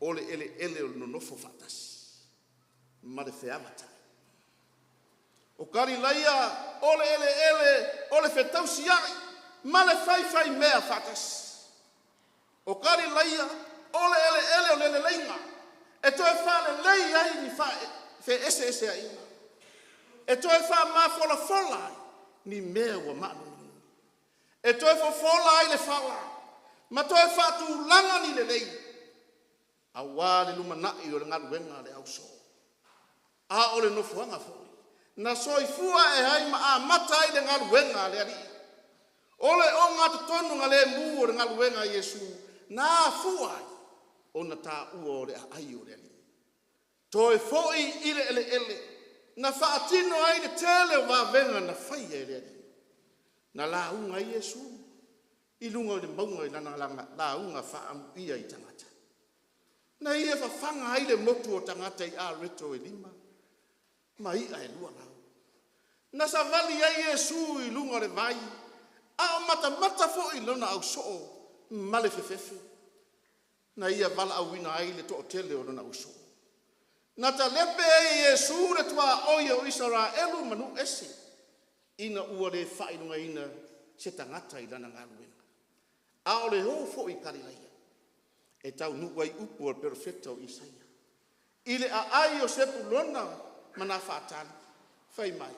[SPEAKER 1] o le eleele o le nonofo faatasi ma le feavatai. O Kalilaia, o le eleele o le fetausiai ma le faifaimea faatasi. O Kalilaia, o le eleele o le leleiga e toe faalelei ai ni feeseeseaiga, e toe faamafolafola ai ni mea ua maanunua, e toe fofola ai le fala ma toe faatulaga ni lelei aua le lumanai o le galuega a le ausoo. A o le nofoaga foi na soifua ae ai ma amata ai le galuega a le Alii. O le ogatotonu o le galuega a Iesu na afua ai ona taua o le aai o le Alii. Toe foi i le eleele na faatino ai le tele o vavega na faia e le Alii. Na lauga ai Iesu i luga o le mauga i lana lauga faaamuia i tagata. Na ia fafaga ai le motu o tagata i areto e 5 ma i'a e 2 lau. Na savali ai Iesu i luga o le vai, a o matamata foi lona ausoo ma le fefefe. Na ia valaauina ai le toatele o lona uso. Na talepe ai e Iesu le tuaoi o Isaraelu ma nuu ese, ina ua le faailogaina se tagata i lana galuega. A o le o foi i Kalilaia, e taunuu ai upu a le Perofeta o Isaia, i le aai o Sepulona ma Nafatali, fai mai,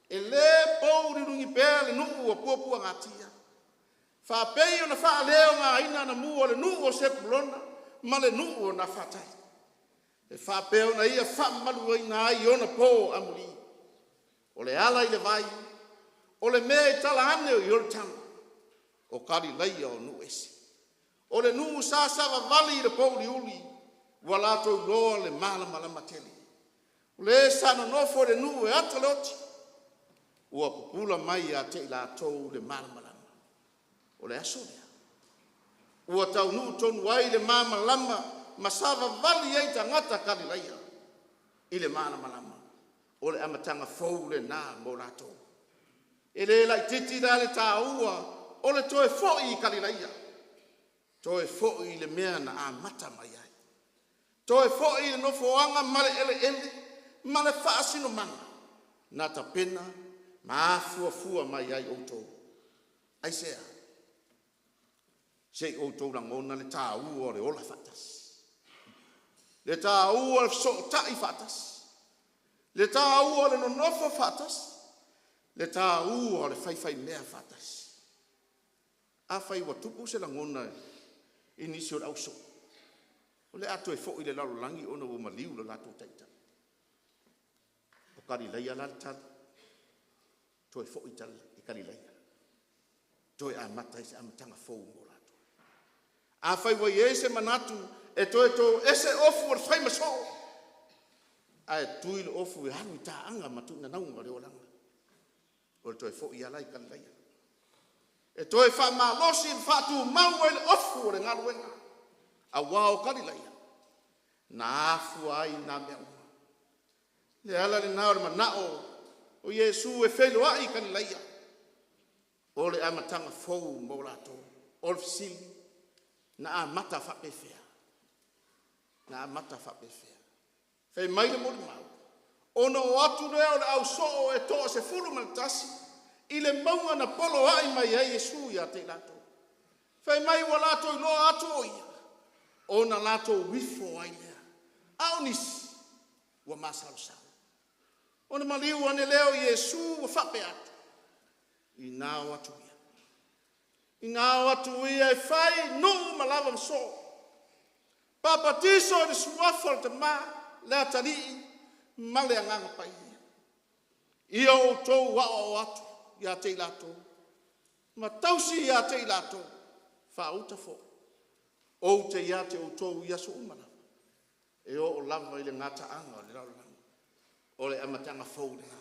[SPEAKER 1] e le pouliuligia pea le nuu ua puapuagatia, faapei ona faaleaogaina anamua le nuu o Sepulona ma le nuu o Nafatali, e faapea ona ia faamamaluina ai i ona po amuli. O le ala i le vai, o le mea i tala ane o Ioritana, o Kalilaia o nuu ese. O le nuu sa savavali i le pouliuli, ua latou iloa le malamalama tele. O le sa nonofo i le nuu e ata le oti, ua pupula mai ia te i latou le malamalama. O le aso lea, ua taunuu tonu ai le malamalama ma savavali ai tagata Kalilaia i le malamalama. O le amataga fou lena mo latou. E le laitiiti la le taua o le toe foi i Kalilaia, toe foi i le mea na amata mai ai, toe foi i le nofoaga ma le eleele ma le faasinomaga na tapena ma afuafua mai ai outou. Aisea? Se i outou lagona le taua o le ola faatasi, le taua o le fesootai faatasi, le taua o le nonofo faatasi, le taua o le faifaimea faatasi. Afai ua tupu se lagona i nisi o le ausoo, o le a toe foi i le lalolagi ona ua maliu lo latou Taitai. O Kalilaia la le tali, toe foi i Kalilaia, toe amata ai se amataga fou mo latou. Afai ua i ai se manatu e toe toese ofu o le faimasoo ae tui le ofu e alu i taaga ma tuunanauga o le olaga, o le toe foi lava la i Kalilaia, e toe faamalosi ma faatumau ai le ofu o le galuega, aua o Kalilaia na afua ai na mea uma. O le ala lena o le manao o Iesu e feiloai i Kalilaia, o le amataga fou mo latou. O le fesili; na amata faapefea? Na amata faapefea? Fai mai le molimau, ona o atu lea o le ausoo e toasefulu ma le tasi i le mauga na poloai mai ai Iesu ia te i latou. Fai mai ua latou iloa atu o Ia, ona latou ifo ai lea, a o nisi ua masalosalo. Ona maliu ane lea o Iesu ua faapea atu, ina o atu ia, ina o atu ia e fai nuu ma lavamasoo, papatiso i le suafa o le Tama, le Atalii ma le Agaga Paia. Ia outou aoao atu ia te i latou ma tausi ia te i latou, faauta foi, ou te ia te outou i aso uma lava, e oo lava i le gataaga o le lalolagi. O le amataga fou lena.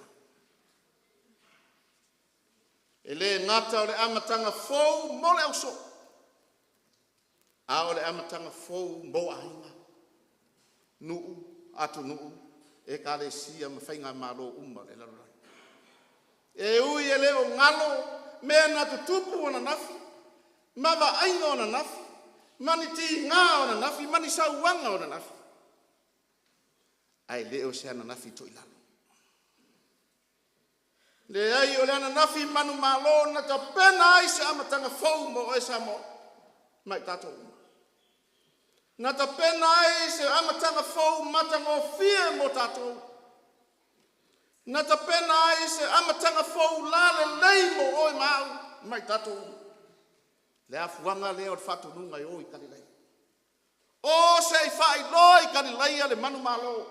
[SPEAKER 1] E le gata o le amataga fou mo le ausoo, a o le amataga fou mo aiga, nuu, atunuu, ekalesia ma faigamalo uma o le lalolagi. E ui e le o galo mea na tutupu ananafi ma vaaiga o ananafi ma ni tiga o ananafi ma ni sauaga o ananafi, ae le o se ananafi toilalo. Leai, o le ananafi manumalo na tapena ai se amataga fou mo oe Samoa ma i tatou uma. Na tapena ai se amataga fou matagofie mo tatou. Na tapena ai se amataga fou lalelei mo oe ma au ma i tatou uma. Le afuaga lea o le faatonuga e o i Kalilaia. O se i faailoa i Kalilaia le manumalo.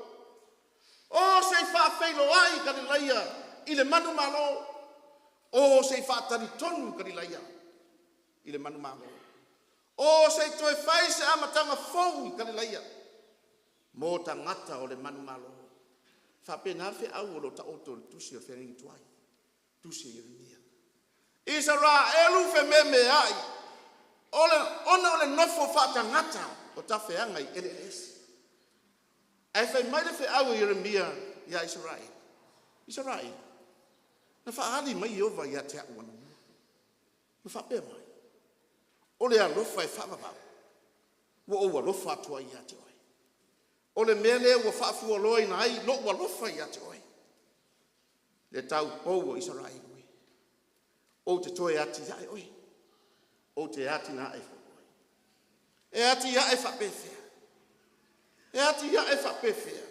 [SPEAKER 1] O se i faafeiloai Kalilaia i le manumalo. O se i faatalitonu Kalilaia i le manumalo. O se i toe fai se amataga fou i Kalilaia mo tagata o le manumalo. E faapena le feau o lo o taoto i le tusi a le feagaiga tuai, tusi a Ieremia. Isaraelu fememeai ona o le nofo faatagata o tafeaga i eleele ese. Ae fai mai le feau a Ieremia ia Isaraelu, Isaraelu, na faaali mai Ieova ia te au anamua, ma faapea mai, o le alofa e faavavau. Ua ou alofa atu ai ia te oe. O le mea lea ua faafualoaina ai lou alofa ia te oe, le taupou o Isaraelu e. Ou te toe atiae oe, ou te atinae foi oe. E atiae faapefea? E atiae faapefea?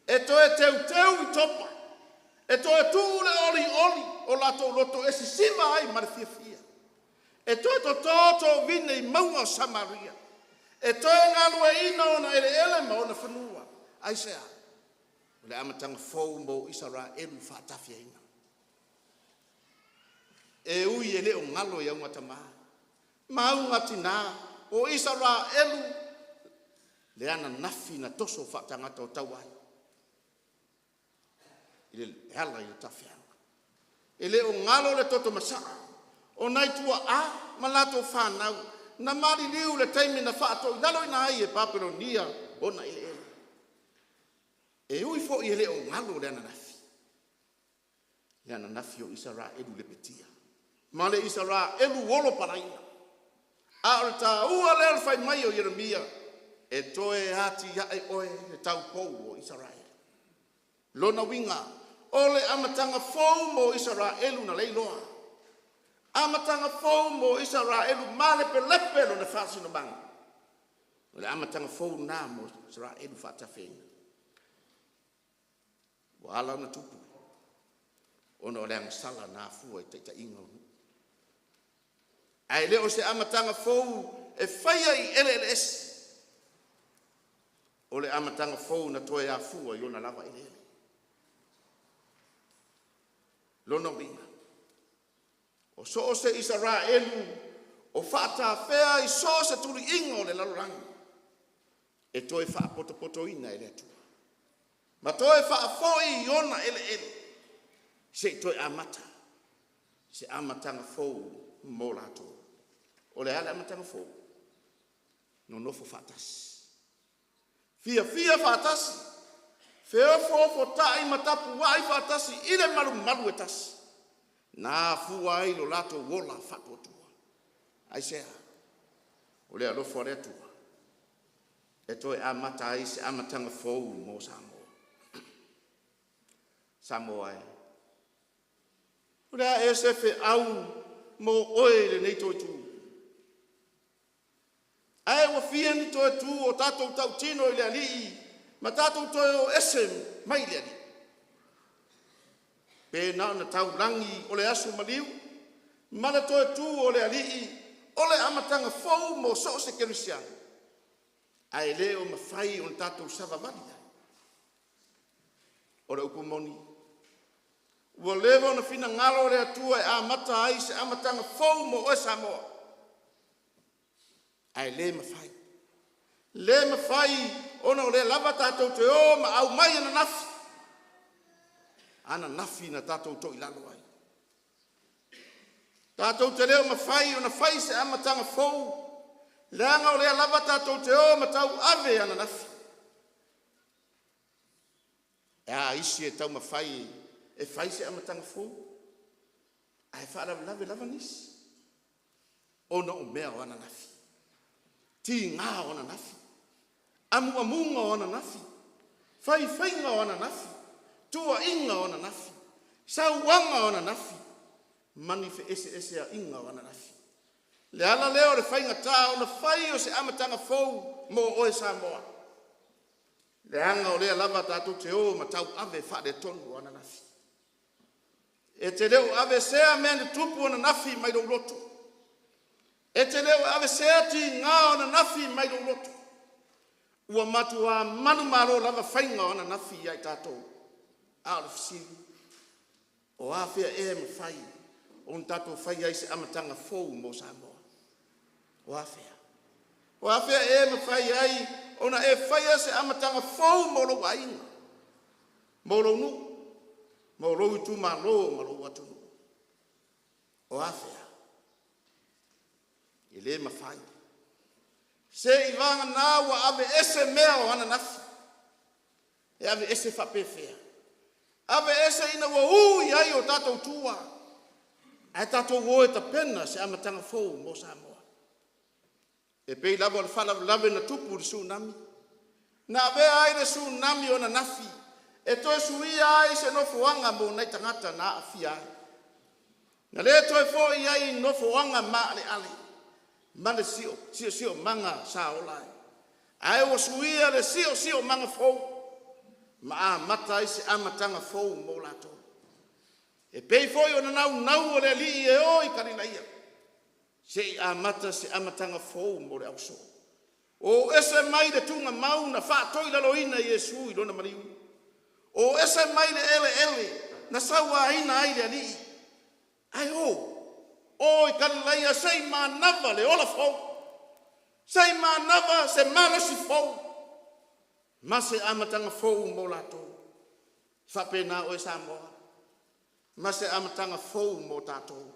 [SPEAKER 1] E toe teuteu i topa, e toe tuu le olioli o latou loto e sisiva ai ma le fiafia. E toe toto tovine i mauga o Samaria. E toe galueaiina ona eleele ma ona fanua. Aisea? O le amataga fou mo Isaraelu faatafeaina. E ui e le o galo i augatama ma augatina o Isaraelu le ananafi na toso faatagata o taua ai e ala i le tafeaga. E le o galo le toto masaa o nai tuaa ma latou fanau na maliliu i le taimi na faatoilaloina ai e Papelonia ona eleele. E ui foi e le o galo le ananafi, le ananafi o Isaraelu lepetia ma le Isaraelu olopalaina. A o le taua lea o le fai mai o Ieremia, e toe atiae oe le taupou o Isaraelu. Lona uiga, o le amataga fou mo Isaraelu na leiloa, amataga fou mo Isaraelu malepelepe lona faasinomaga. O le amataga fou lena mo Isaraelu faatafeina. Ua ala ona tupu, ona o le agasala na afua i taitaiga o nuu. Ae le o se amataga fou e faia i eleele ese. O le amataga fou na toe afua i ona lava eleele. Lona uiga, o so o se Isaraelu o faatafea i so o se tuluiga o le lalolagi, e toe faapotopotoina e le Atua ma toe faafoi i ona eleele se i toe amata se amataga fou mo latou. O le a le amataga fou? Nonofo faatasi, fiafia faatasi, feofoofotai ma tapuai faatasi i le malumalu e tasi, na afua ai lo latou ola faatuatua. Aisea? O le alofa o le Atua e toe amata ai se amataga fou mo Samoa. Samoa e, o le a ea se feau mo oe i lenei toe tu? Ae ua fia ni toe tu o tatou tautino i le Alii ma tatou toe o ese mai le Alii? Pe na ona taulagi o le aso maliu ma le toe tu o le Alii o le amataga fou mo so o se kerisiano, ae le o mafai ona tatou savavali ai. O le upu moni, ua leva ona finagalo le Atua e amata ai se amataga fou mo oe Samoa, ae le mafai, le mafai ona o lea lava tatou te o ma aumai ananafi, ananafi na tatou toilalo ai. Tatou te le o mafai ona fai se amataga fou, leaga o lea lava tatou te o ma tauave ananafi. E a isi e taumafai e fai se amataga fou, ae faalavelave lava nisi ona o mea o ananafi, tiga o ananafi, amuamuga o ananafi, faifaiga o ananafi, tuuaiga o ananafi, sauaga o ananafi, ma ni feeseeseaiga o ananafi. Le ala lea o le faigata ona fai o se amataga fou mo oe Samoa, leaga o lea lava tatou te o ma tauave faaletonu o ananafi. E te le o aveesea mea na tupu ananafi mai lou loto. E te le o aveesea tiga o ananafi mai lou loto. Ua matua manumalo lava faiga o ananafi ia i tatou. A o le fesili, o afea ea e mafai ona tatou faia ai se amataga fou mo Samoa? O afea? O afea ea e mafai ai ona e faia se amataga fou mo lou aiga, mo lou nuu, mo lou itumalo ma lou atunuu? O afea? E le mafai. Seiavagana ua aveese mea o ananafi. E aveese faapefea? Aveese ina ua u i ai o tatou tua, ae tatou o e tapena se amataga fou mo Samoa. E pei lava o le faalavelave na tupu i le Tsunami, na avea ai le Tsunami o ananafi e toe suia ai se nofoaga mo nai tagata na aafia ai. Na le toe foi ai i nofoaga maaleale ma le siosiomaga sa ola ai, ae ua suia le siosiomaga fou ma amata ai se amataga fou mo latou. E pei foi o le naunau o le Alii e o i Kalilaia se i amata se amataga fou mo le ausoo. O ese mai le tuugamau na faatoilaloina e Iesu i lona maliu. O ese mai le eleele na sauaina ai le Alii, ae o, o i Kalilaia se i manava le ola fou, se i manava se malosi fou ma se amataga fou mo latou. E faapena oe Samoa ma se amataga fou mo tatou.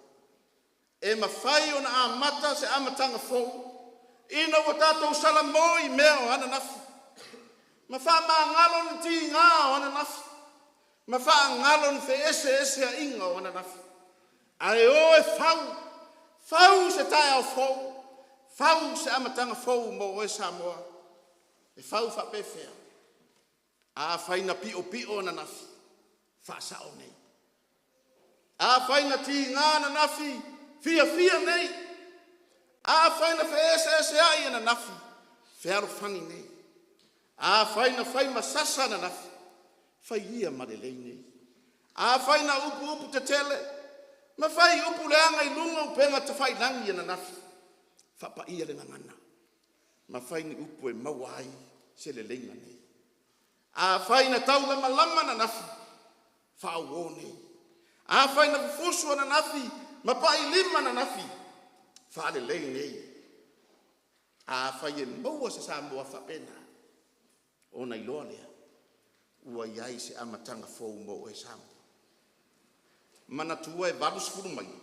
[SPEAKER 1] E mafai ona amata se amataga fou ina ua tatou salamo i mea o ananafi, ma faamagalo ni tiga o ananafi, ma faagalo ni feeseeseaiga o ananafi, ae o e fau, fau se taeao fou, fau se amataga fou mo oe Samoa. E fau faapefea? Afai na piopio ananafi, faasao nei. Afai na tiga ananafi, fiafia nei. Afai na feeseeseai ananafi, fealofani nei. Afai na fai ma sasa ananafi, fai ia ma lelei nei. Afai na upuupu tetele ma fai upu leaga i luga o upega tafailagi ananafi, faapaia le gagana ma fai ni upu e maua ai se leleiga nei. Afai na taulamalama ananafi, faauo nei. Afai na fufusu ananafi ma pailima ananafi, faalelei nei. Afai e maua se Samoa faapena, ona iloa lea ua i ai se amataga fou mo oe Samoa. Manatua e 80 maila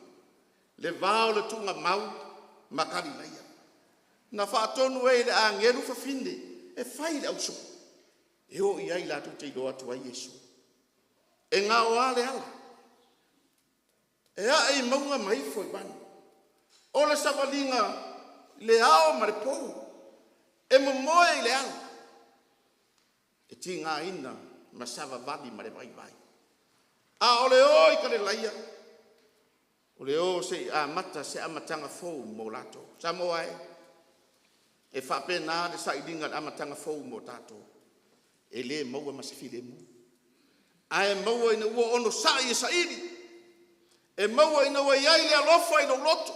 [SPEAKER 1] le va o le tuugamau ma Kalilaia. Na faatonu ai e le agelu fafine e fai le ausoo e o i ai latou te iloa atu ai Iesu. E gaoa le ala, e ae i mauga ma ifo i vane. O le savaliga i le ao ma le pou, e momoe i le ala, e tigaina ma savavali ma le vaivai. A o le o i Kalilaia, o le o se i amata se amataga fou mo latou. Samoa e, e faapena le sailiga i le amataga fou mo tatou. E le maua ma se filemu, ae maua ina ua onosai e saili, e maua ina ua i ai le alofa i lou loto,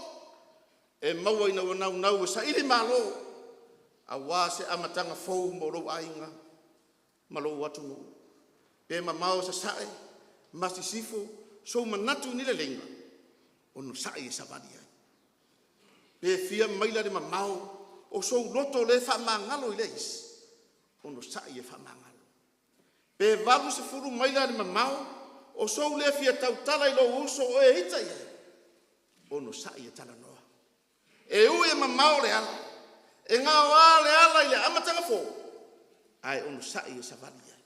[SPEAKER 1] e maua ina ua naunau e saili malo aua se amataga fou mo lou aiga ma lou atunuu. Pe mamao sasae ma sisifo sou manatu i ni leleiga, onosai e savali ai. Pe fia maila le mamao o sou loto lea e faamagalo i le isi, onosai e faamagalo. Pe 80 maila le mamao o sou le fia tautala i lou uso o e ita i ai, onosai e talanoa. E ui e mamao le ala, e gaoa le ala i le amataga fou, ae onosai e savali ai.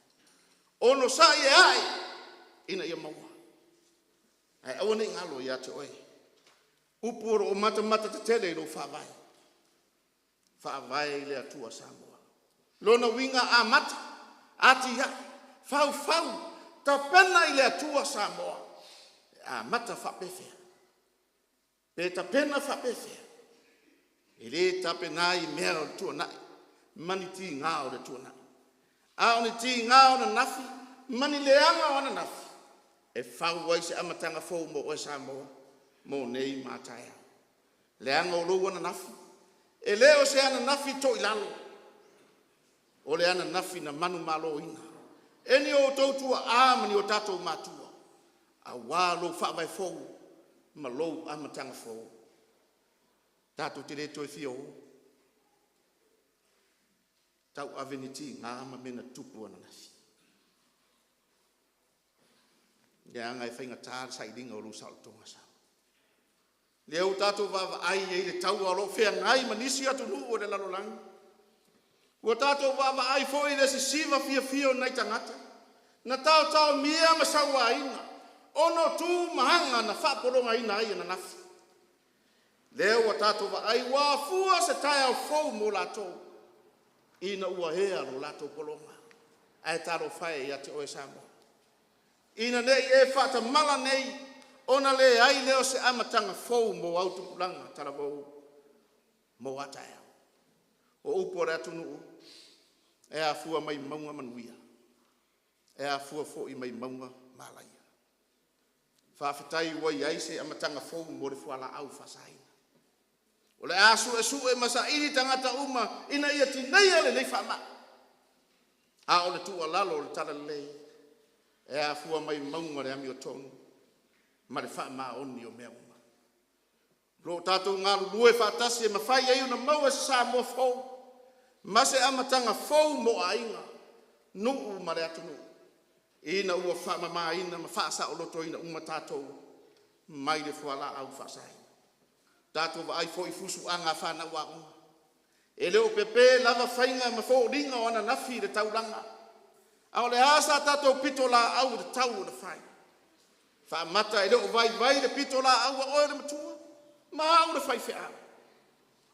[SPEAKER 1] Onosai e ae ina ia maua. Ae aua ne i galo ia te oe upu o lo o matamata tetele i lou faavae. Faavae i le Atua Samoa. Lona uiga, amata, atiae, faufau, tapena i le Atua Samoa. E amata faapefea? Pe tapena faapefea? E le tapena i mea o le tuanai ma ni tiga o le tuanai, a o ni tiga o ananafi ma ni leaga o ananafi e fau ai se amataga fou mo oe Samoa mo nei ma a taeao. Leaga o lou ananafi, e le o se ananafi toilalo, o le ananafi na manumaloina e ni outou tuaa ma ni o tatou matua aua lou faavae fou ma lou amataga fou. Tatou te le toe fia o tauave ni tiga ma mea na tutupu ananafi, leaga e faigata le sailiga o lou saolotoga Samoa. Lea ua tatou vaavaai i ai i le taua o lo o feagai ma nisi atunuu o le lalolagi. Ua tatou vaavaai foi i le sisiva fiafia o nai tagata na taotaomia ma sauaina ona o tu ma aga na faapologaina ai ananafi. Lea ua tatou vaai ua afua se taeao fou mo latou ina ua ea lo latou pologa. Ae talofa e ia te oe Samoa, ina ne i e faatamala nei ona leai lea o se amataga fou mo au tupulaga talavou mo a taeao. O upu a le atunuu, e afua mai mauga manuia, e afua foi mai mauga malaia. Faafetai ua i ai se amataga fou mo le fualaau faasaina. O le a suesue ma saili tagata uma ina ia tineia lenei faamai. A o le tuualalo o le Talalelei, e afua mai mauga le amiotonu ma le faamaoni o mea uma. O lo o tatou galulue faatasi e mafai ai ona maua se Samoa fou ma se amataga fou mo aiga, nuu ma le atunuu ina ua faamamaina ma faasaolotoina uma tatou mai le fualaau faasaina. Tatou vaai foi i fusuaga a fanau aoga, e le o pepe lava faiga ma foliga o ananafi i le taulaga, a o le a sa tatou pitolaau e tatau ona fai? Faamata e le o vaivai le pitolaau a oe le matua ma au le faifeau?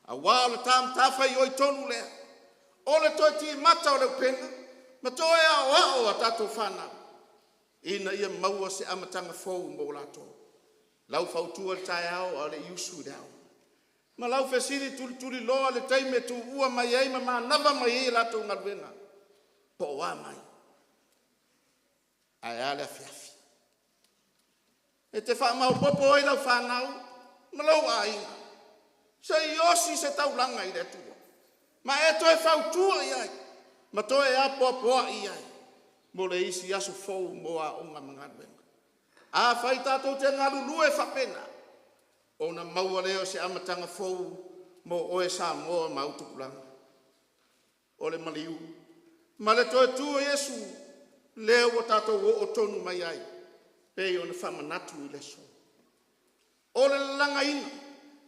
[SPEAKER 1] Aua o le ta matafaioi tonu lea, o le toe timata o le upega ma toe aoao a tatou fanau ina ia maua se amataga fou mo latou. Lau fautua i le taeao a o le i usu i le aoga, ma lau fesili tulituliloa le taimi e tuua mai ai ma manava mai ai a latou galuega, po o a mai, ae a le afiafi? E te faamaopoopo ai lau fanau ma lou aiga se i osi se taulaga i le Atua ma e toe fautua i ai ma toe apoapoai i ai mo le isi aso fou mo aoga ma galuega. Afai tatou te galulue faapena, ona maua lea o se amataga fou mo oe Samoa ma au tupulaga. O le maliu ma le toe tu o Iesu lea ua tatou oo tonu mai ai pei ona faamanatu i le aso. O le lalagaina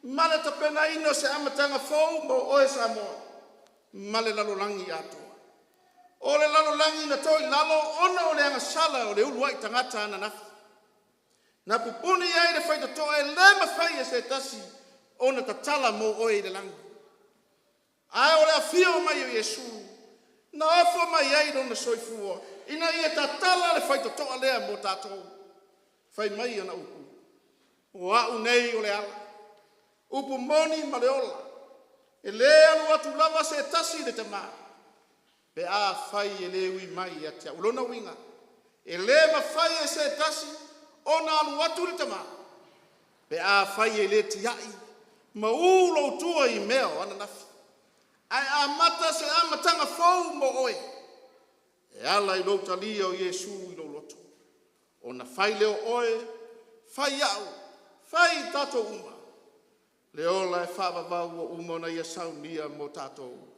[SPEAKER 1] ma le tapenaina o se amataga fou mo oe Samoa ma le lalolagi atoa. O le lalolagi na toilalo ona o le agasala o le uluai tagata ananafi, na pupuni ai le faitotoa e le mafai e se tasi ona tatala mo oe i le lagi. Ae o le afio mai o Iesu, na ofo mai ai lona soifua ina ia tatala le faitotoa lea mo tatou. Fai mai ana upu, “O a'u nei o le ala, upu moni ma le ola. E le alu atu lava se tasi i le Tama pe afai e le ui mai ia te au.” O lona uiga, e le mafai e se tasi ona alu atu i le Tama pe afai e le tiai ma ū lou tua i mea o ananafi, ae amata se amataga fou mo oe e ala i lou talia o Iesu i lou loto, ona fai lea o oe, fai au, fai i tatou uma le ola e faavavau ua uma ona Ia saunia mo tatou.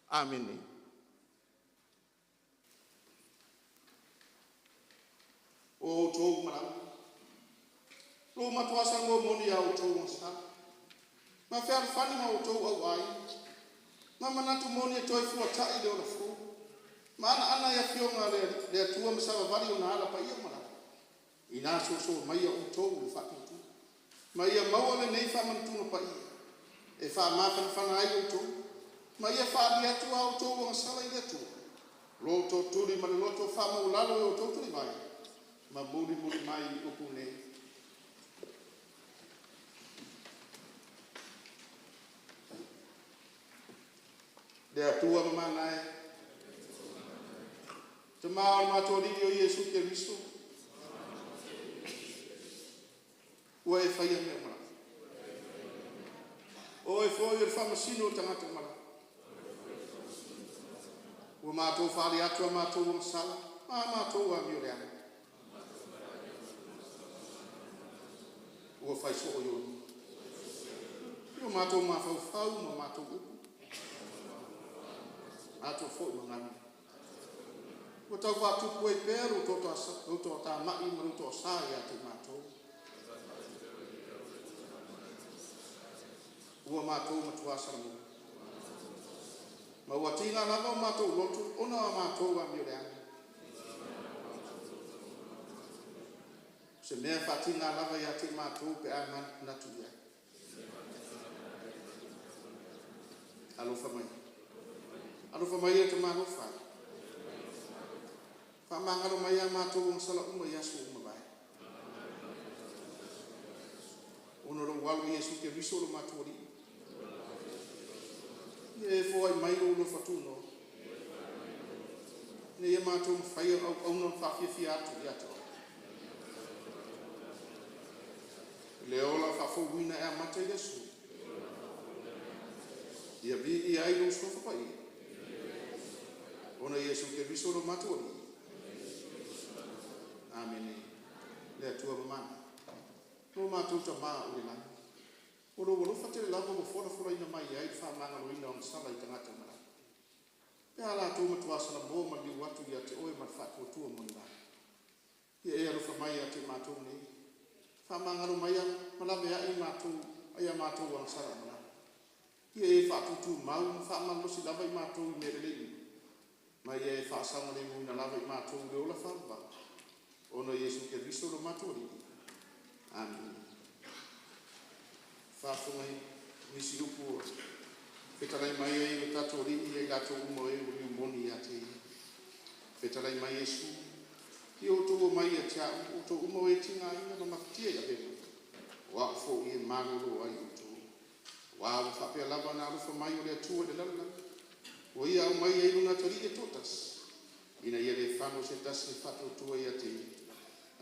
[SPEAKER 1] Amene. O outou uma lava, ua ou matua saunoa moni ia outou agasala, ma fealofani ma outou auaiga, ma manatu moni e toe fuata'i le ola fou, ma anaana i afioga a le Atua ma savavali i ona ala paia ma lava, ina soso maia outou i le faatuatua, ma ia maua lenei faamanatuga paia e faamafanafana ai outou, ma ia faali atu a outou agasala i le Atua, lo outou tuli ma le loto faamaualalo i o outou tulivae, ma mulimuli mai i upu nei. Le Atua mamana e, Tama o le matou Alii o Iesu Keriso, ua e faia mea uma lava. O Oe foi o le Faamasino o tagata uma lava. Ua matou faali atu a matou agasala ma a matou amioleaga ua fai soo i ou luma, i o matou mafaufau ma matou upu, atoa foi ma galuega. Ua tau faatupu ai pea lou toatamai ma lou toasa ia te matou. Ua matou matua salamumu ma ua tiga lava o matou loto ona o a matou amioleaga. O se mea faatiga lava ia te i matou pe a manatunatu i ai. Alofa mai. Alofa mai e te malofa. Faamagalo mai a matou agasala uma i aso ua mavae. Ona o lou alo Iesu Keriso lo matou Alii. Ia e foai mai lou alofa tunoa. Ina ia matou mafai ona auauna ma faafiafia atu ia te oe. Le ola faafouina e amata i le aso. Ia viia ai lou suafa paia. Ona Iesu Keriso lo matou Alii. Amene. Le Atua mamana. Lo matou Tama o le lagi, o lou alofa tele lava ua folafolaina mai ai le faamagaloina o agasala i tagata uma lava, pe a latou matua salamo ma liliu atu ia te oe ma le faatuatua monimale. Ia e alofa mai ia te matou nei, faamagalo mai ma laveai matou mai a matou agasala uma lava. Ia e faatutumau ma faamalolosi lava i matou i mea lelei uma, ma ia e faasaogalemuina lava i matou i le ola faavavau, ona o Iesu Keriso lo matou Alii. Amene. Faafofoga nisi upu ua fetalai mai ai lo tatou Alii ia i latou uma o e ua liu moni ia te Ia. Fetalai mai Iesu, “Ia outou omai ia te a'u, outou uma o e tigaina ma mafatia i avega, o A'u foi e malolo ai outou. Auā ua faapea lava ona alofa mai o le Atua i le lalolagi, ua Ia aumai ai Lona Atalii e toatasi, ina ia le fano se tasi e faatuatua ia te Ia,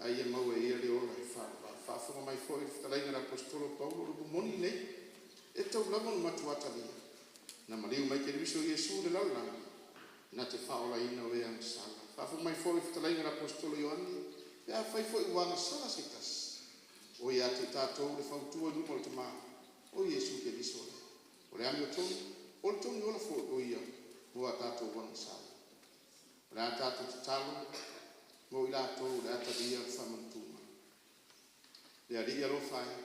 [SPEAKER 1] a ia maua e ia le ola e faavavau.” Faafofoga mai foi le fetalaiga a le Aposetolo o Paulo, o le upu moni lenei, e tatau lava ona matua talia. Na maliu mai Keriso Iesu i le lalolagi na te faaolaina o e agasala. Faafofoga mai foi le fetalaiga a le Aposetolo Ioane, pe afai foi ua agasala se tasi, o ia te i tatou le fautua i luma o le Tama, o Iesu Keriso lea. O le amiotonu, o le togiola foi o Ia mo a tatou agasala. O le a tatou tatalo mo i latou o le a talia le faamanutuga. Le Alii alofa e,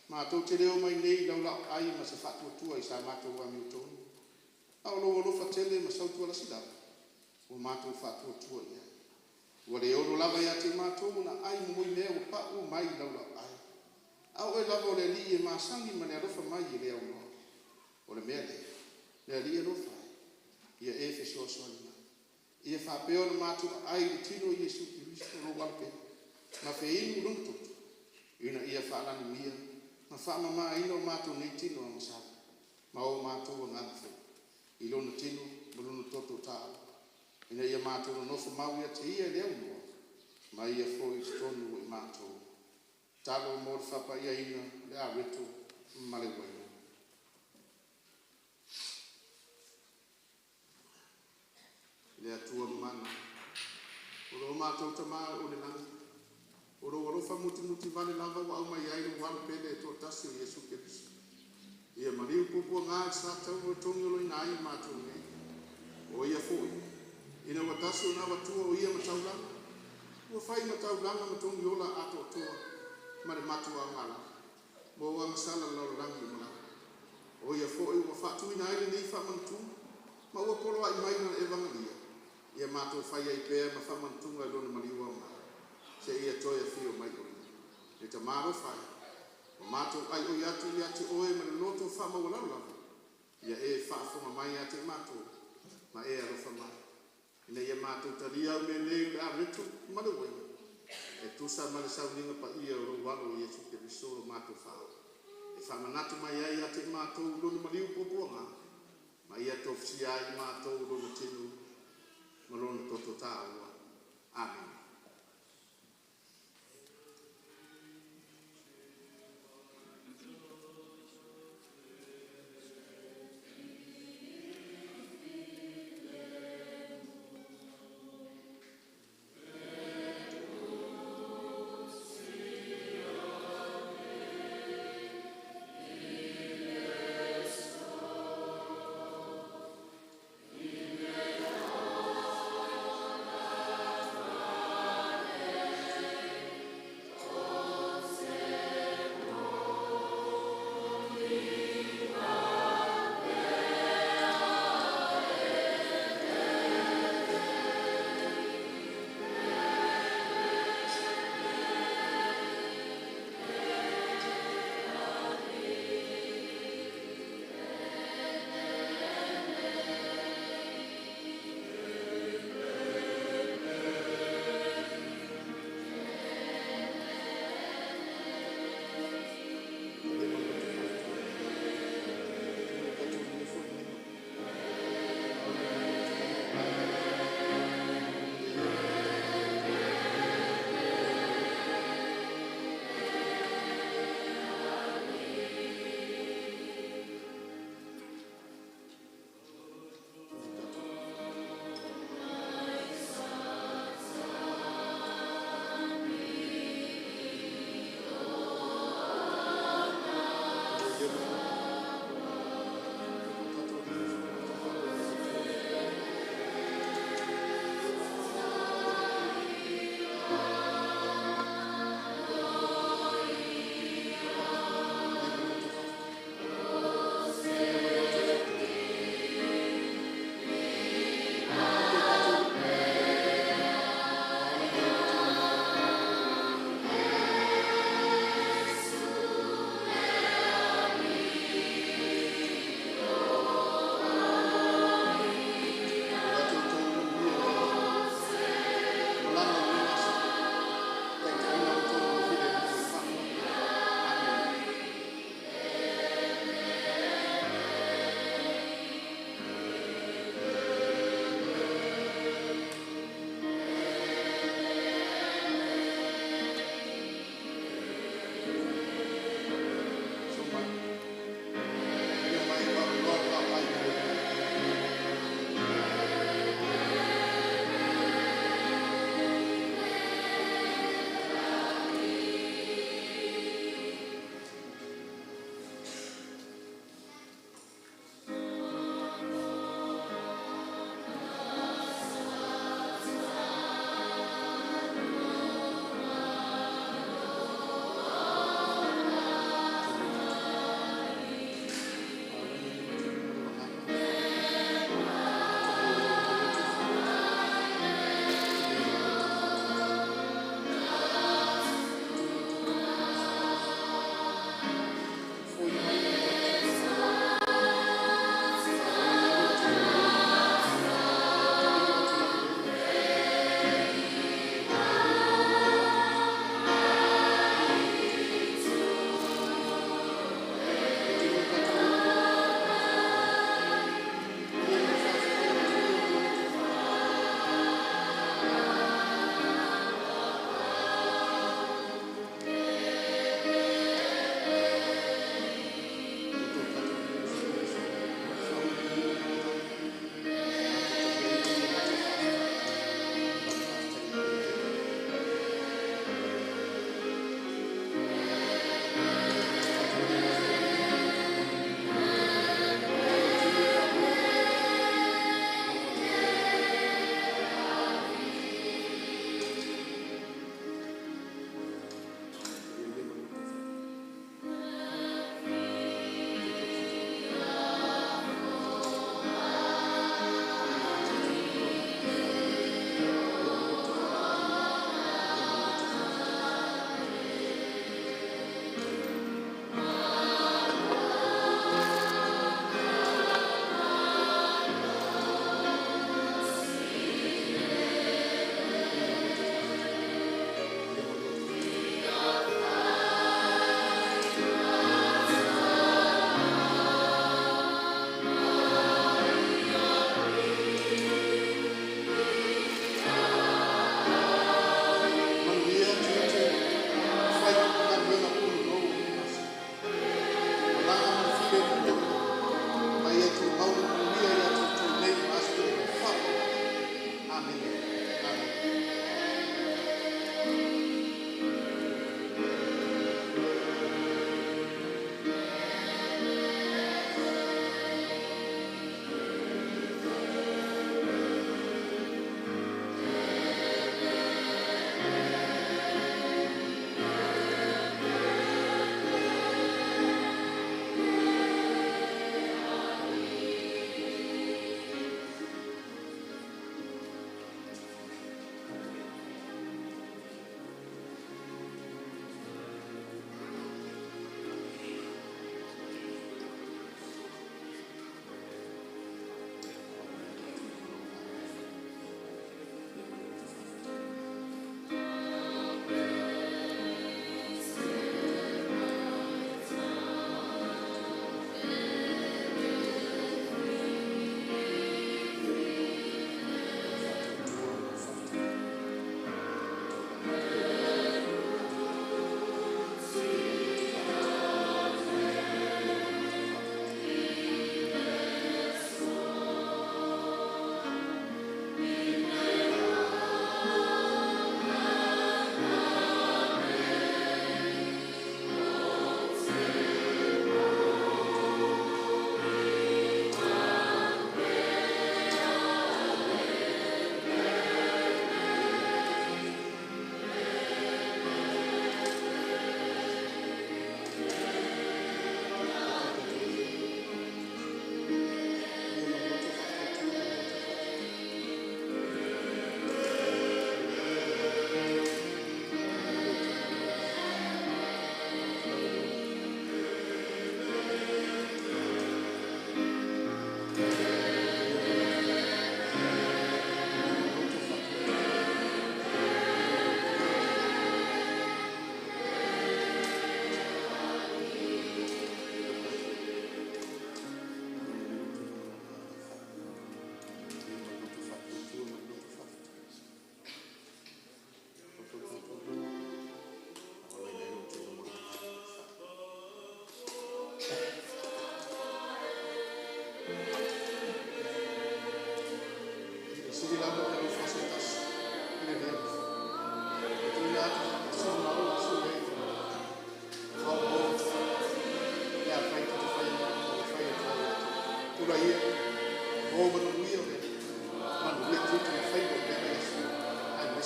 [SPEAKER 1] matou te le omai nei i lau laoai ma se faatuatua i sa matou amiotonu, a o lou alofa tele ma sautualasi lava ua matou faatuatua i ai. Ua le ono lava ia te i matou ona ai momoi mea ua pau mai i lau laoai, a o Oe lava o le Alii e masani ma le alofa mai e le aunoa. O le mea lea, le Alii alofa e, ia e fesoasoani mai, ia faapea ona matou aai i le tino o Iesu Keriso lou Alo pele, ma feinu i lona toto, ina ia faalanugia ma faamamaina o matou nei tino agasala ma o matou agaga foi, i lona tino ma lona toto taua, ina ia matou nonofo mau ia te Ia e le aunoa, ma Ia foi i totonu o i matou. Tatalo mo le Faapaiaina o le Areto ma le Uaina. Le Atua Mamana, o lo matou Tama o i le lagi, o lou alofa mutimutivale lava ua aumai ai lou Alo pele e toatasi o Iesu Keriso, ia maliu puapuaga i le sa taua e togiolaina ai i matou nei. O Ia foi, ina ua tasi ona avatua o Ia ma taulaga, ua fai ma taulaga ma togiola atoatoa ma le matuaogalava mo agasala a le lalolagi uma lava. O Ia foi ua faatuina ai lenei faamanutuga ma ua poloai mai Lana evagalia, ia matou fai ai pea ma faamanutuga i Lona maliu aoga, seia toe afio mai o Ia. Le Tama alofa e, ua matou aioi atu ia te Oe ma le loto faamaualalo lava, ia e faafofoga mai ia te matou ma e alofa mai, ina ia matou talia au mea nei o le areto ma le uaina, e tusa ma le sauniga paia o lou Alo o Iesu Keriso lo matou Faaola, e faamanatu mai ai ia te i matou Lona maliu puapuaga, ma ia tofusia ai i matou Lona tino ma Lona toto taua. Amene.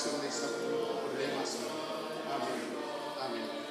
[SPEAKER 1] aso lenei Sapati o lenei masina. Amene. Amene.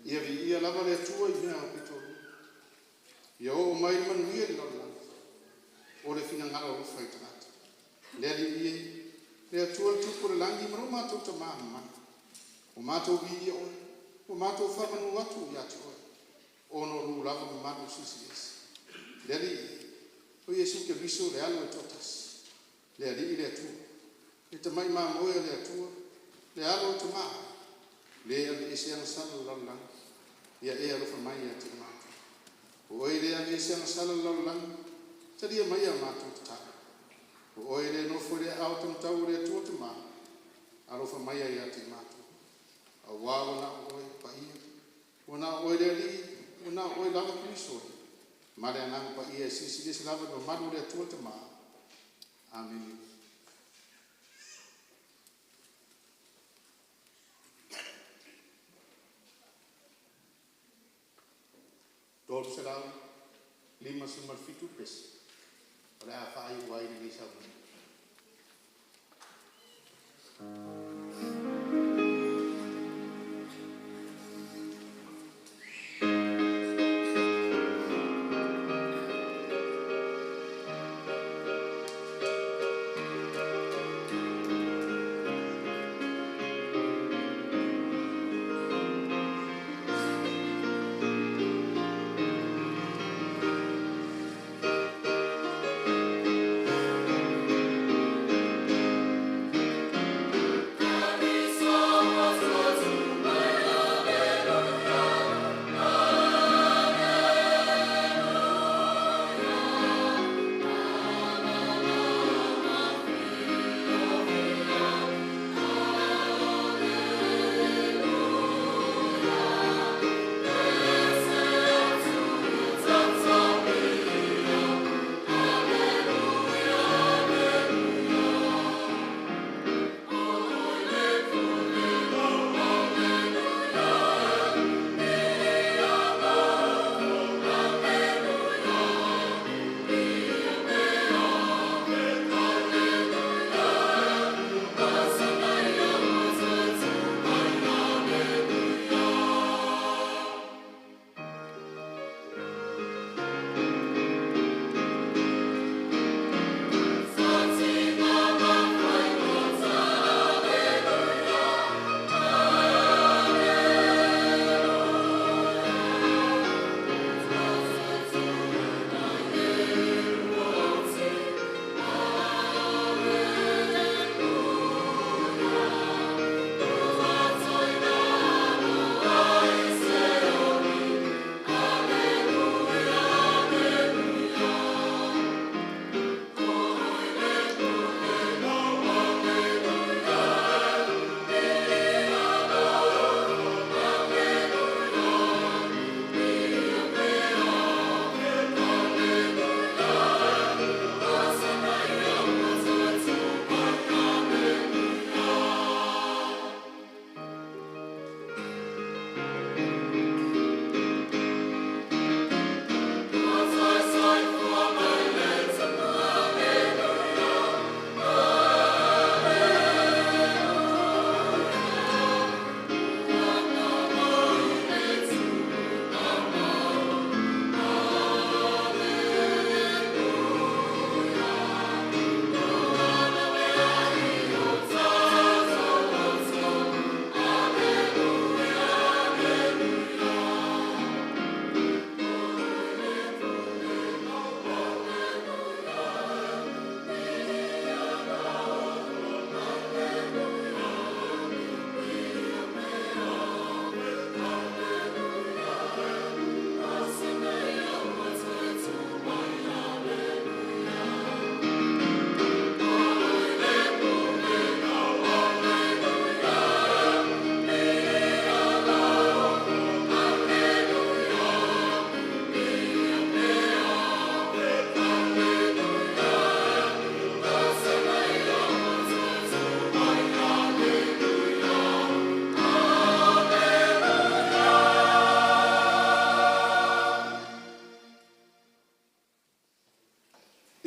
[SPEAKER 1] Ia viia lava le Atua i mea aupito. Ia oo mai le manuia i le lalolagi o le finagalo alofa i tagata. Le Alii e, le Atua le Tupu o le lagi ma lo matou Tama mamana, ua matou viia Oe, ua matou faamanu atu ia te Oe, ona o Lou lava mamalu silisili ese. Le Alii e, o Iesu Keriso le Alo e toatasi, le Alii le Atua, le tamai mamoe a le Atua, le Alo o le Tama, Le e aveese agasala a le lalolagi, ia e alofa mai ia te i matou. O Oe le e aveese agasala a le lalolagi, talia maia a matou tatalo. O Oe le e nofo i le aao taumatau a le Atua Tama, alofa maia ia te i matou, auā ua na o Oe le paia, ua na o Oe le Alii, ua na o Oe lava Keriso e, ma le Agaga Paia e Silisili Ese lava i le mamalu o le Atua le Tama. Amene. 357 pese o le a faaiu ai lenei sauniga.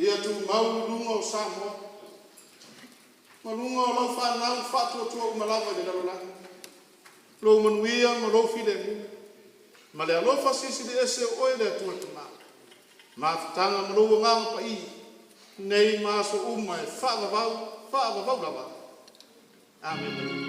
[SPEAKER 1] Ia tumau luga o Samoa ma luga o lau fanau faatuatua uma lava i le lalolagi lou manuia ma lou filemu. Ma le alofa silisili ese o Oe le Atua e Tama, mafutaga ma lou Agaga Paia, nei ma aso uma e faavavau, faavavau lava. Amene.